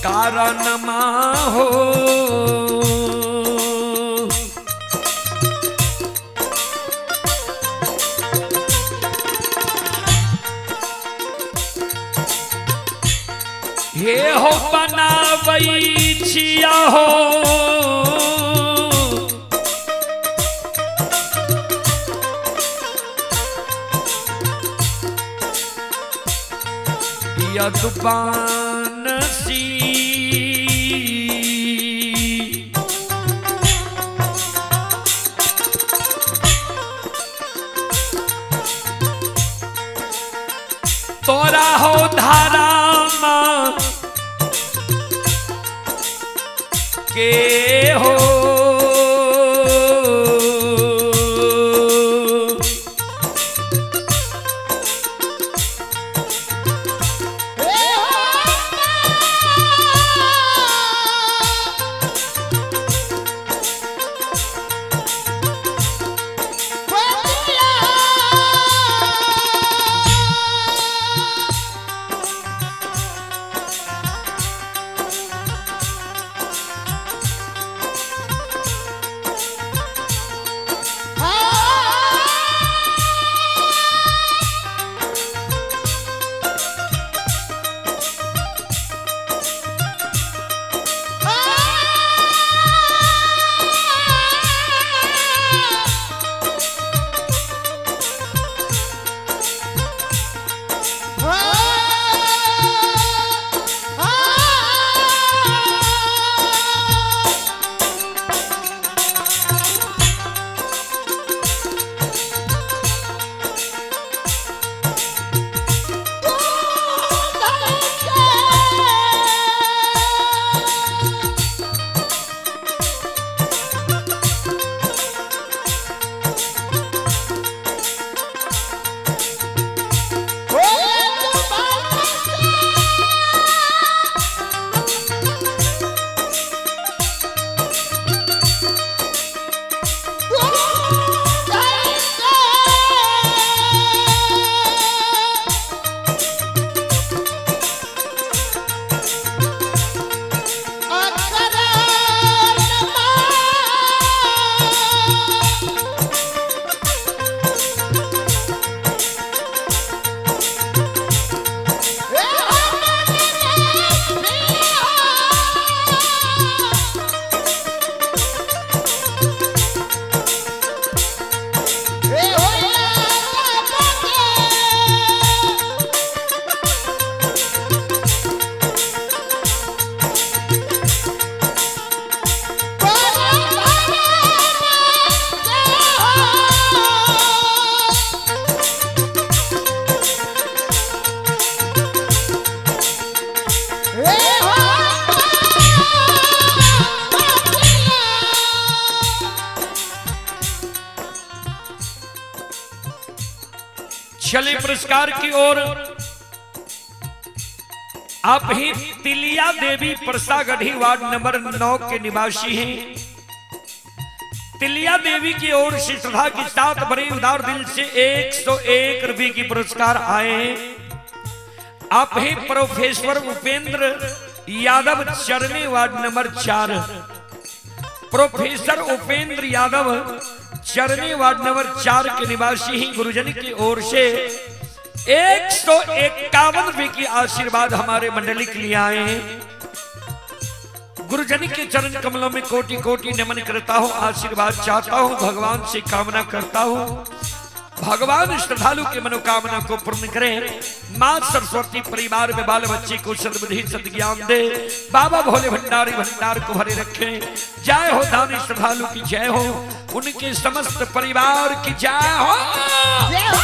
कारण माँ हो हे हो बनावई छिया हो यदुबान सी तोरा हो धारा मां के हो चले पुरस्कार की ओर। आप ही तिलिया देवी परसागढ़ी वार्ड नंबर 9 के निवासी हैं। तिलिया देवी की ओर से श्रद्धा के साथ बड़े उदार दिल से 101 रुपए की पुरस्कार आए हैं। आप ही प्रोफेसर उपेंद्र यादव चरनी ward number 4, professor Upendra Yadav चरनी वार्ड नंबर 4 के निवासी ही गुरुजन की ओर से 151 रुपए की आशीर्वाद हमारे मंडली के लिए आए हैं। गुरुजन के चरण कमलों में कोटि कोटि नमन करता हूँ, आशीर्वाद चाहता हूँ, भगवान से कामना करता हूँ भगवान श्रद्धालु के मनोकामना को पूर्ण करें। माँ सरस्वती परिवार में बाल बच्चे को सद्बुद्धि सद्ज्ञान दे। बाबा भोले भंडारी भंडार को भरे रखें। जय हो दानी श्रद्धालु की जय हो, उनके समस्त परिवार की जय हो। जय हो।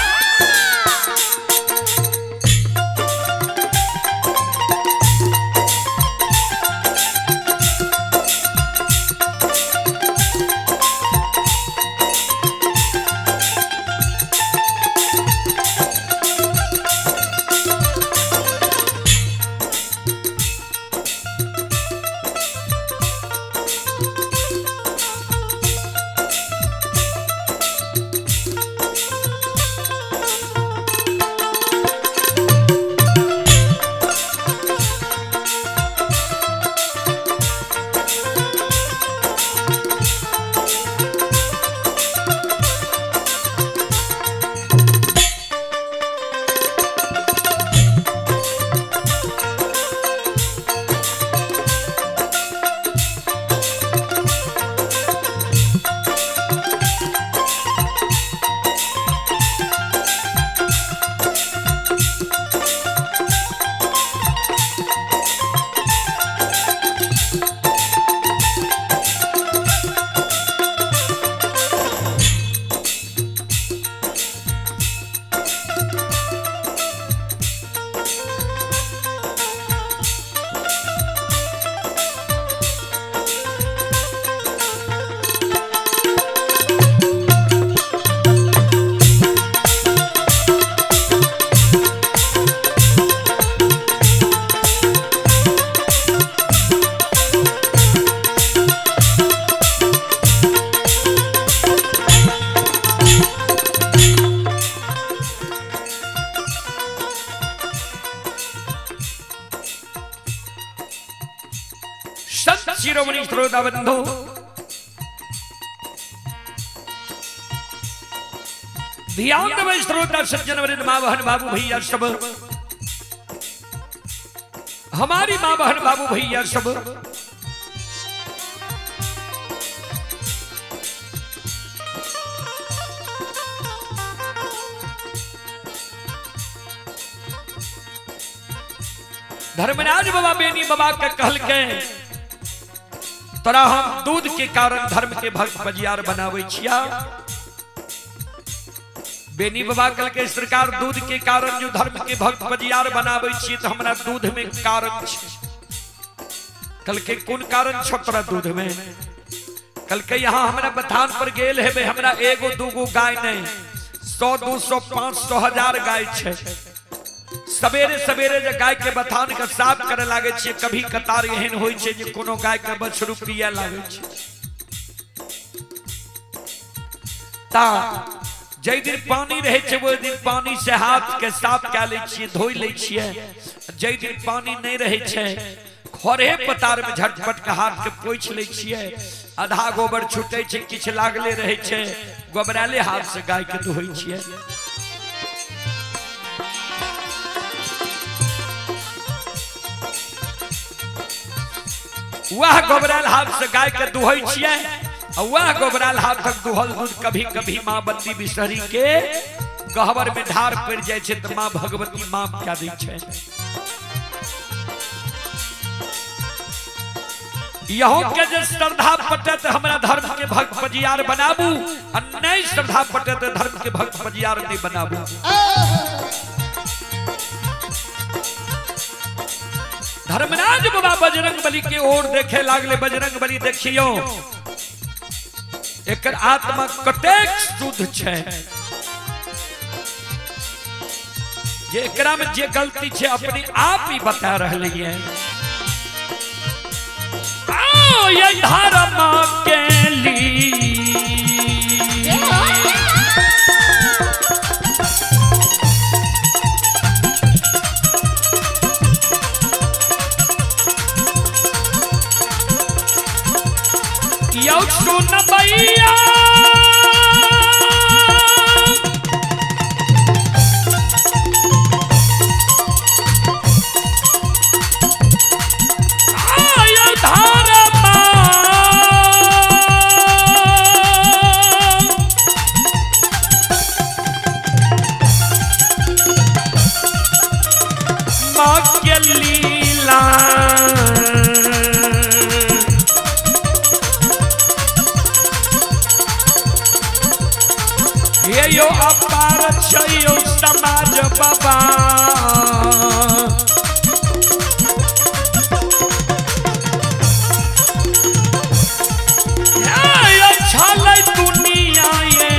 संत शिरोमणि श्रोता बंधु, ध्यान देवे श्रोता सज्जन वृंद, माँ बहन बाबू भैया सब, हमारी माँ बहन बाबू भैया सब, धर्मराज बाबा बेनी बाबा के कहल के तोरा हम दूध के कारण धर्म के भक्त बजियार बनावे छिया। बेनी बाबा कहल के सरकार दूध के कारण जो धर्म के भक्त बजियार बनावे छिए तो हमरा दूध में कारण छे। कल के कोन कारण छो तोरा दूध में? कल के यहाँ हमरा बथान पर गेल हेबे, हमरा एगो दूगो गाय नहीं, 100 200 500 1000 गाय छे। सवेरे सवेरे जे गाय के बथान के साफ करे लागे छे, कभी कतार एहन होय छे जे कोनो गाय के बछड़ू पिया लागे छे। ता जै दिन पानी रहे छे ओहि दिन पानी से हाथ के साफ कए लै छियै, धोइ लै छियै। जै दिन पानी नहीं रहे छे खरे पतार में झटपट के हाथ के पोछि लै छियै। आधा गोबर छूटे छे, किछ लागले रहे छे, गोबराले हाथ से गाय के धोइ छियै। वह गोबराल हाथ से गाय के दुहै छियै, वह गोबराल हाथ तक दुहल दूध कभी कभी माँ बंदी बिसहरी के गहबर में ढार पड़ जाय छै तऽ माँ भगवती माफ कए दै छै। यहो के जे श्रद्धा पटत हमरा धर्म के भक्त बजियार बनाबू, आ नहीं श्रद्धा पटत धर्म के भक्त बजियार नहीं बनाबू। धर्मराज बाबा बजरंग बली के ओर देखे लागले। बजरंग बली देखियो एकर आत्मा कतेक शुद्ध छै। जे एकरा में जे गलती छे अपने आप ही बता रहले है। आओ ये धर्म के लिए यौ सुन भैया आय धर्म माँ के लीला ये यो अपार छै यो समाज बाबा। ये यो छलै दुनिया ये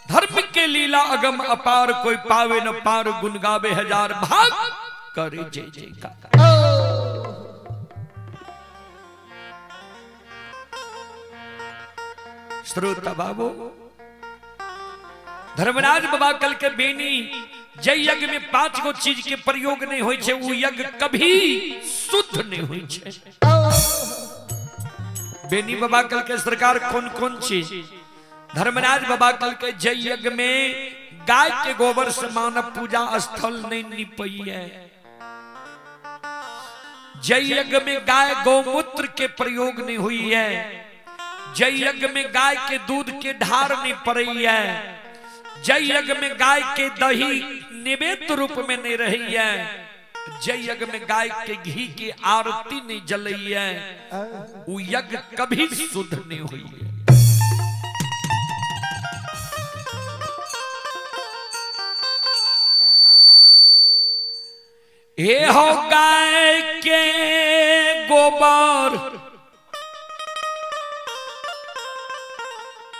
धर्म के लीला अगम अपार, कोई पावे न पार, गुण गावे हजार भाग करे जय जयकार। श्रोता बाबू, धर्मराज बाबा कल के बेनी जय यज्ञ में 5 गो चीज के प्रयोग नहीं होय छे, उ यज्ञ कभी शुद्ध नहीं होय छे। बेनी बाबा कल के सरकार कौन कौन चीज? धर्मराज बाबा कल के जय यज्ञ में गाय के गोबर से मानव पूजा स्थल नहीं निपई है। जय यज्ञ में गाय गौमूत्र के प्रयोग नहीं हुई है। जय यज्ञ में गाय के दूध के ढार नहीं पड़ी है। जय यज्ञ में गाय के दही निवेद्य रूप में नहीं रही है। जय यज्ञ में गाय के घी की आरती नहीं जलई है। वो यज्ञ कभी शुद्ध नहीं हुई है। ये हो गाय के गोबर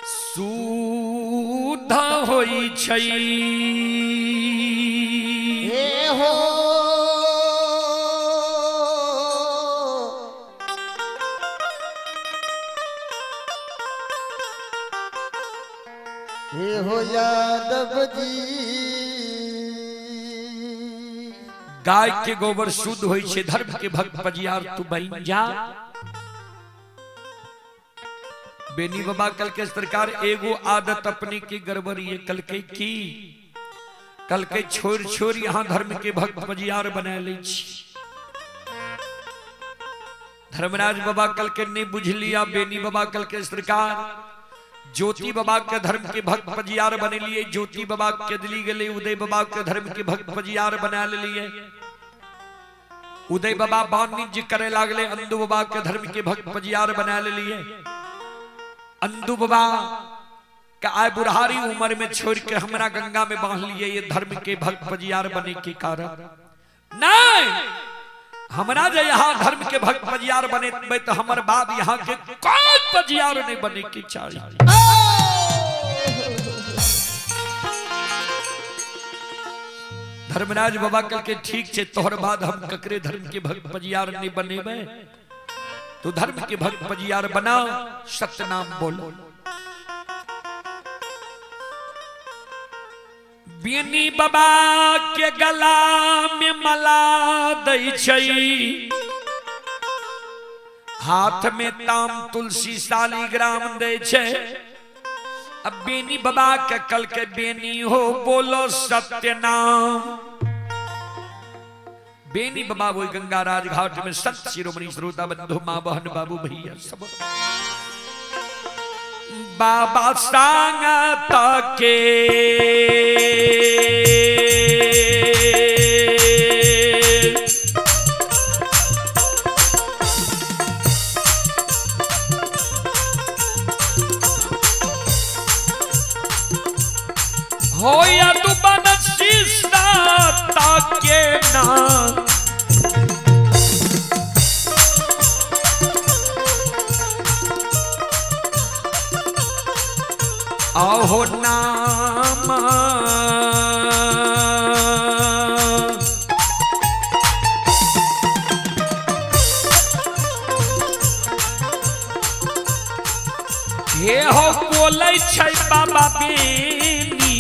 शुद्ध होई छै। हे हो हे हो यादव जी, गाय के गोबर शुद्ध होई छे। धर्म के भक्त पजियार तू बन जा। बेनी बाबा कल के सरकार एगो आदत अपने की गड़बड़ी है कल के की, कल के छोड़ छोड़ यहाँ धर्म के भक्त पजियार बना ले छी। धर्मराज बाबा कल के नहीं बुझ लिया। बेनी बाबा कल के सरकार ज्योति बाबा के धर्म के भक्त पजियार बने लिए। ज्योति बाबा के दिली गले उदय बाबा के धर्म के भक्त पजियार बना लिए। उदय बाबा वाणिज्य करे लागले, अंदू बाबा के धर्म के भक्त पजियार बना लिए। अंदू बाबा का आय बुढ़ारी उम्र में छोड़ के हमरा गंगा में बांध लिए। ये धर्म के भक्त पजियार बने के कारण नहीं, हमरा जे यहाँ धर्म के भक्त पजियार बने तो हमर बाप यहाँ के कोई पजियार नहीं बने के चाहिए। धर्मराज बाबा कल के ठीक छे, तोहर बाद हम ककरे धर्म के भक्त पजियार नहीं बनेबे। तो धर्म के भक्त पजियार बना, सत्य नाम बोलो। बेनी बाबा के गला में मला दै छै, हाथ में ताम तुलसी शालिग्राम दै छै। अब बेनी बाबा के कल के बेनी हो बोलो सत्य नाम। बेनी बाबा वो गंगा राज घाट में संत शिरोमणि श्रोता बंधु माँ बहन बाबू भैया सब बाबा संगत के हो या तू के नाम। आहो नाम हे हो बोलै छै बाबा बेनी,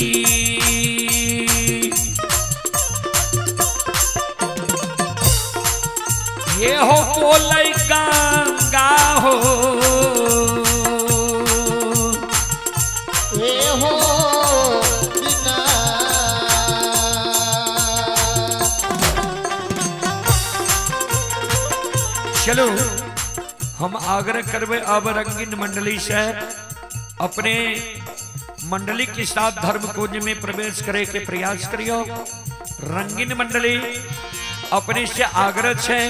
हे हो बोलै गंगा हो, हे हो बिना। चलो हम आग्रह करबे अब रंगीन मंडली से अपने मंडली के साथ धर्म कुंज में प्रवेश करे के प्रयास करियो। रंगीन मंडली अपने से आग्रह है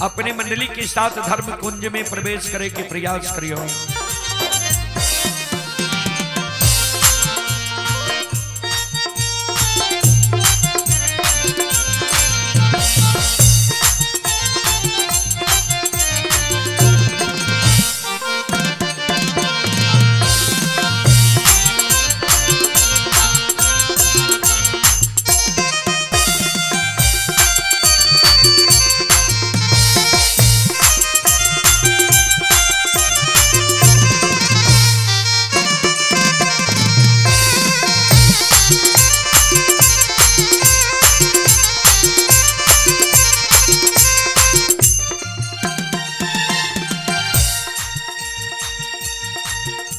अपने मंडली के साथ धर्म कुंज में प्रवेश करे के प्रयास करियो।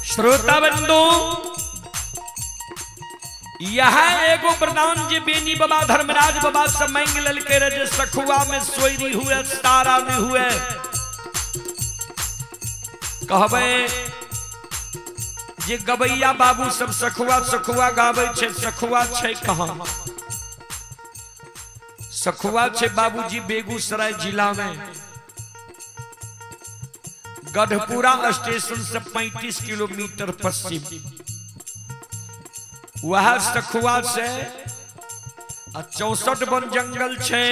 श्रोता बंधु, यह एगो वरदान जे बेनी बाबा धर्मराज बाबा से मांग ललके रहे जे सखुआ में सोयरी हुए तारा में हुए। कहबे जे गबैया बाबू सब सखुआ सखुआ गावे छे, सखुआ छे कहाँ? सखुआ छे बाबूजी बेगूसराय जिला में गढ़पुरा स्टेशन से 35 किलोमीटर पश्चिम। वह सखुआ से 64 वन जंगल छे,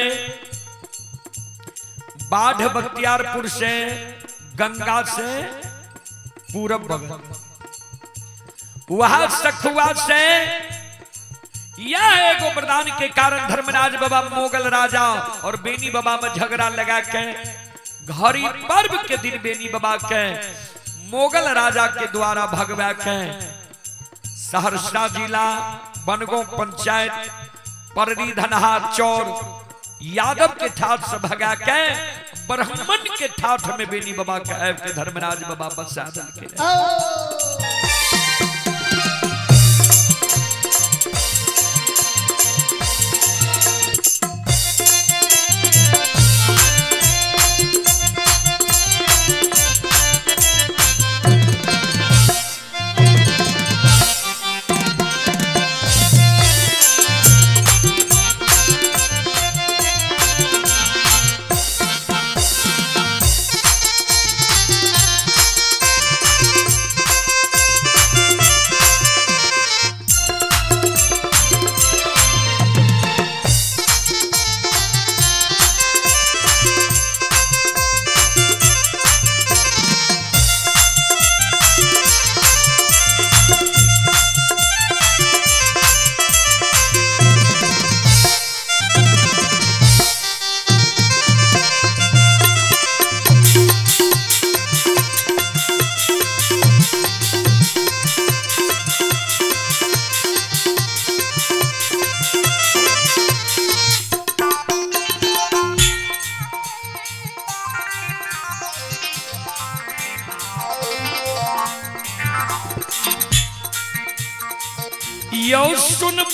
बाढ़ बख्तियारपुर से गंगा से पूरब बगल। वह सखुआ से यह एगो वरदान के कारण धर्मराज बाबा मोगल राजा और बेनी बाबा में झगड़ा लगा के घड़ी पर्व के दिन बेनी बाबा के मोगल राजा के द्वारा भगवा के सहरसा जिला बनगांव पंचायत पररी धनहा चौर यादव के ठाठ से भगा के ब्राह्मण के ठाठ में बेनी बाबा के आब के धर्मराज बाबा बसा के।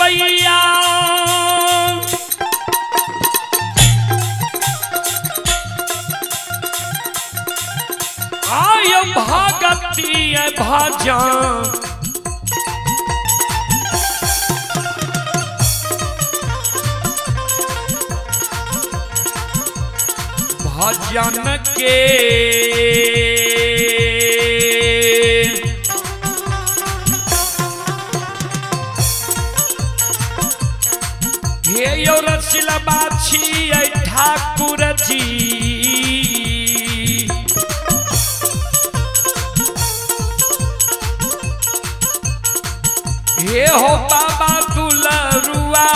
मैया आय भगती भजन भजन के हे यौ रसिला बाछी ठाकुर जी। हे हो बाबा दुलरुआ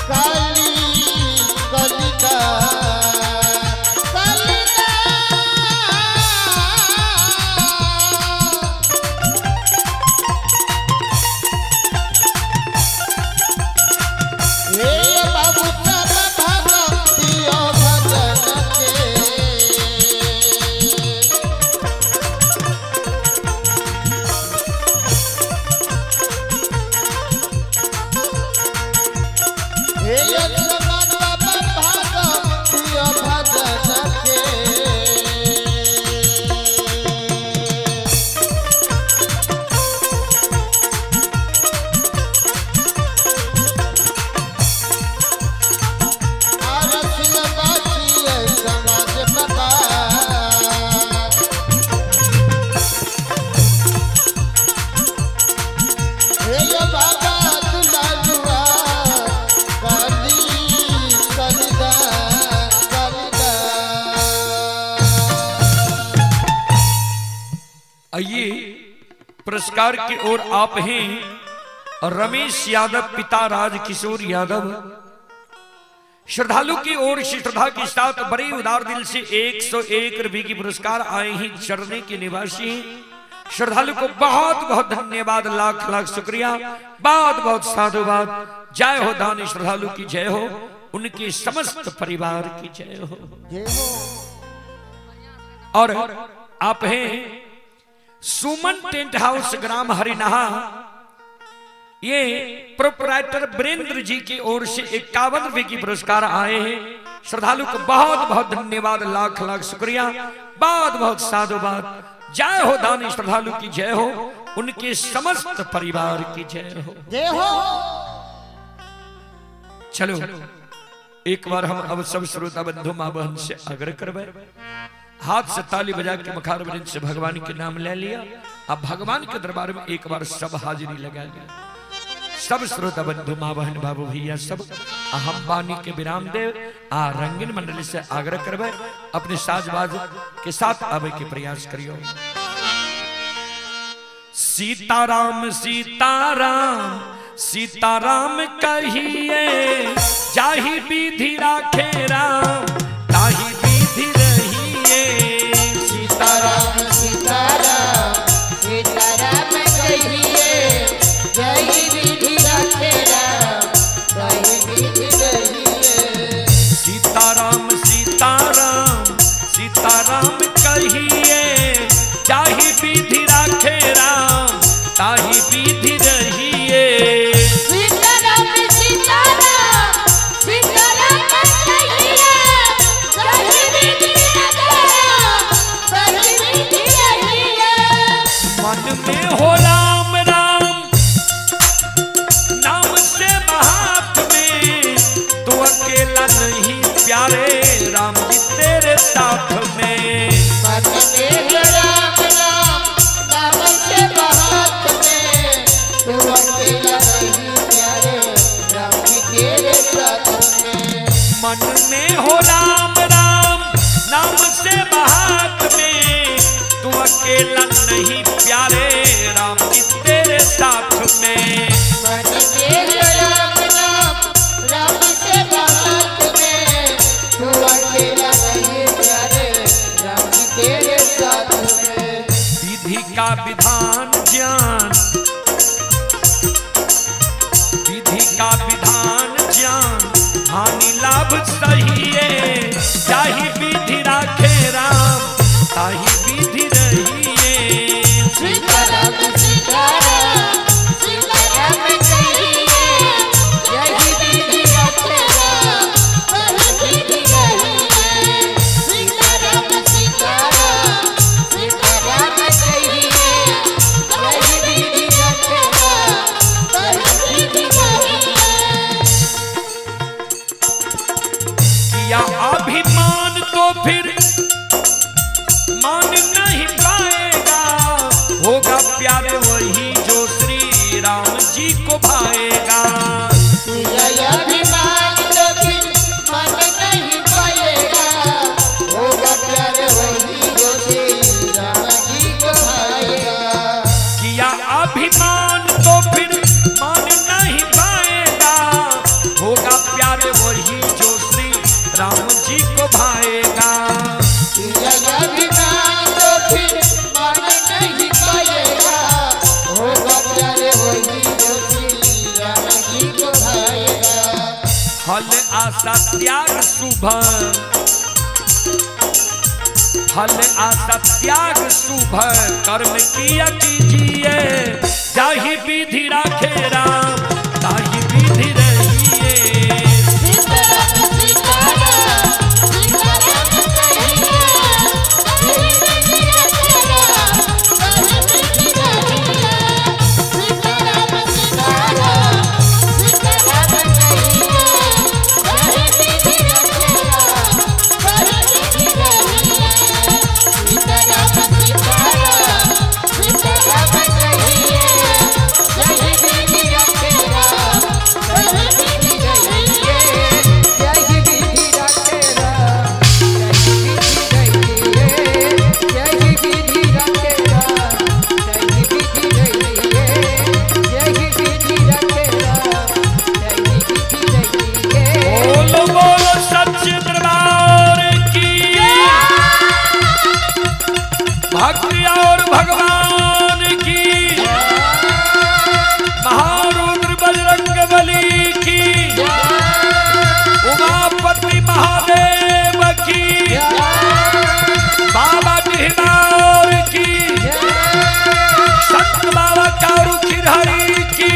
काली कलिका कलिका हे बाबू सब भगतियो भजन के। हे लक्ष्मण बाबा भगतियो भजन के। आरसिल बाचिए समाज बाबा। हे बाबा दुलालुआ काली कलिदा कलिदा। आइए पुरस्कार की ओर आप हैं रमेश यादव पिता राज किशोर यादव श्रद्धालु की ओर से श्रद्धा के साथ बड़े उदार दिल से 101 रुपए की पुरस्कार आए हैं। झरने के निवासी हैं। श्रद्धालु को बहुत बहुत धन्यवाद, लाख लाख शुक्रिया, बहुत बहुत साधुवाद। जय हो दान श्रद्धालु की जय हो, उनके समस्त परिवार की जय हो। जय हो। और आप हैं सुमन टेंट हाउस ग्राम हरिनाहा, ये प्रोपराइटर वीरेंद्र जी की ओर से 51 रुपए की पुरस्कार आए हैं। श्रद्धालु को बहुत बहुत धन्यवाद, लाख लाख शुक्रिया, बहुत बहुत साधुवाद। जय हो दानी श्रद्धालु की जय हो, उनके समस्त परिवार की जय हो। जय हो। चलो एक बार हम अब सब श्रोता बंधु माँ बहन से आग्रह करवे, हाथ से ताली बजा के मुखार वृंद से भगवान के नाम ले लिया। अब भगवान के दरबार में एक बार सब हाजिरी लगा लिया। सब श्रोता बंधु माँ बहन बाबू भैया सब हम वाणी के विराम देव आ रंगीन मंडली से आग्रह करवे अपने साजबाज के साथ आवे के प्रयास करियो। सीताराम सीताराम सीताराम कहिए, जाहि विधि राखे राम ताहि विधि रहिए। सीताराम सीताराम सीताराम कहिए, जय विधि राखे राम ताहि विधि रहिए। सीताराम सीताराम सीताराम कहिए, जाहि विधि राखे राम ताहि विधि रहिए। सीताराम सीताराम सीताराम कहिए, जय विधि राखे राम ताहि विधि रहिए। मन में हो राम राम नाम से हाथ में, तू अकेला नहीं प्यारे राम जी तेरे साथ में। मन में हो राम राम नाम से बात में, तू अकेला नहीं प्यारे राम जी तेरे साथ में। मन में हो राम राम नाम से बात में, तू अकेला नहीं प्यारे राम जी तेरे साथ में। मन में हो राम राम राम से बात में, तू अकेला नहीं प्यारे राम जी तेरे साथ में। विधि का विधान ज्ञान, विधि का विधान ज्ञान हानि लाभ सही है, जाहि विधि राखे राम ताहि विधि रहिए। सीताराम सीताराम भाएगा। किया अभिमान तो फिर मन नहीं पाएगा, होगा प्यार वही जो श्री राम जी को भाएगा। किया अभिमान तो फिर मान नहीं पाएगा, होगा प्यार वही जो श्री राम जी को भाएगा। किया अभिमान तो फिर मान नहीं पाएगा, होगा प्यार वही जो श्री राम जी को भाएगा। फल आशा त्याग शुभ, फल आशा त्याग शुभ कर्म किया कीजिए, जाहि विधि राखे राम ताहि विधि रहिए। जय विधि रखे राम, जय विधि रखे राम, जय विधि रहिए, जय विधि रखे राम, जय विधि रहिए। बोलो बोलो सच्चे दरबार की, भक्ति और भगवान की, महारुद्र बजरंग बली की, उमापति महादेव की, बाबा डिहनार की, संत बाबा कारू खिरहरी की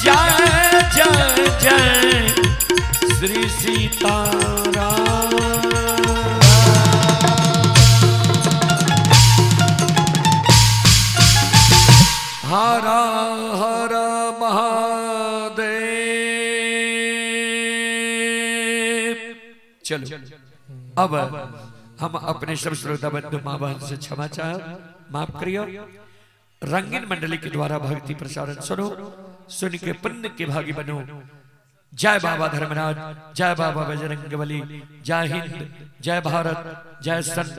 जय जय जय श्री सीताराम। हर हर महादेव। चलो अब हम अपने सब श्रोता बंधु माँ बहन से क्षमा चाह, माफ करियो। रंगीन मंडली के द्वारा भक्ति प्रसारण सुनो, सुन के पुण्य के भागी बनो। जय बाबा धर्मराज, जय बाबा बजरंगबली, जय हिंद, जय भारत, जय संत।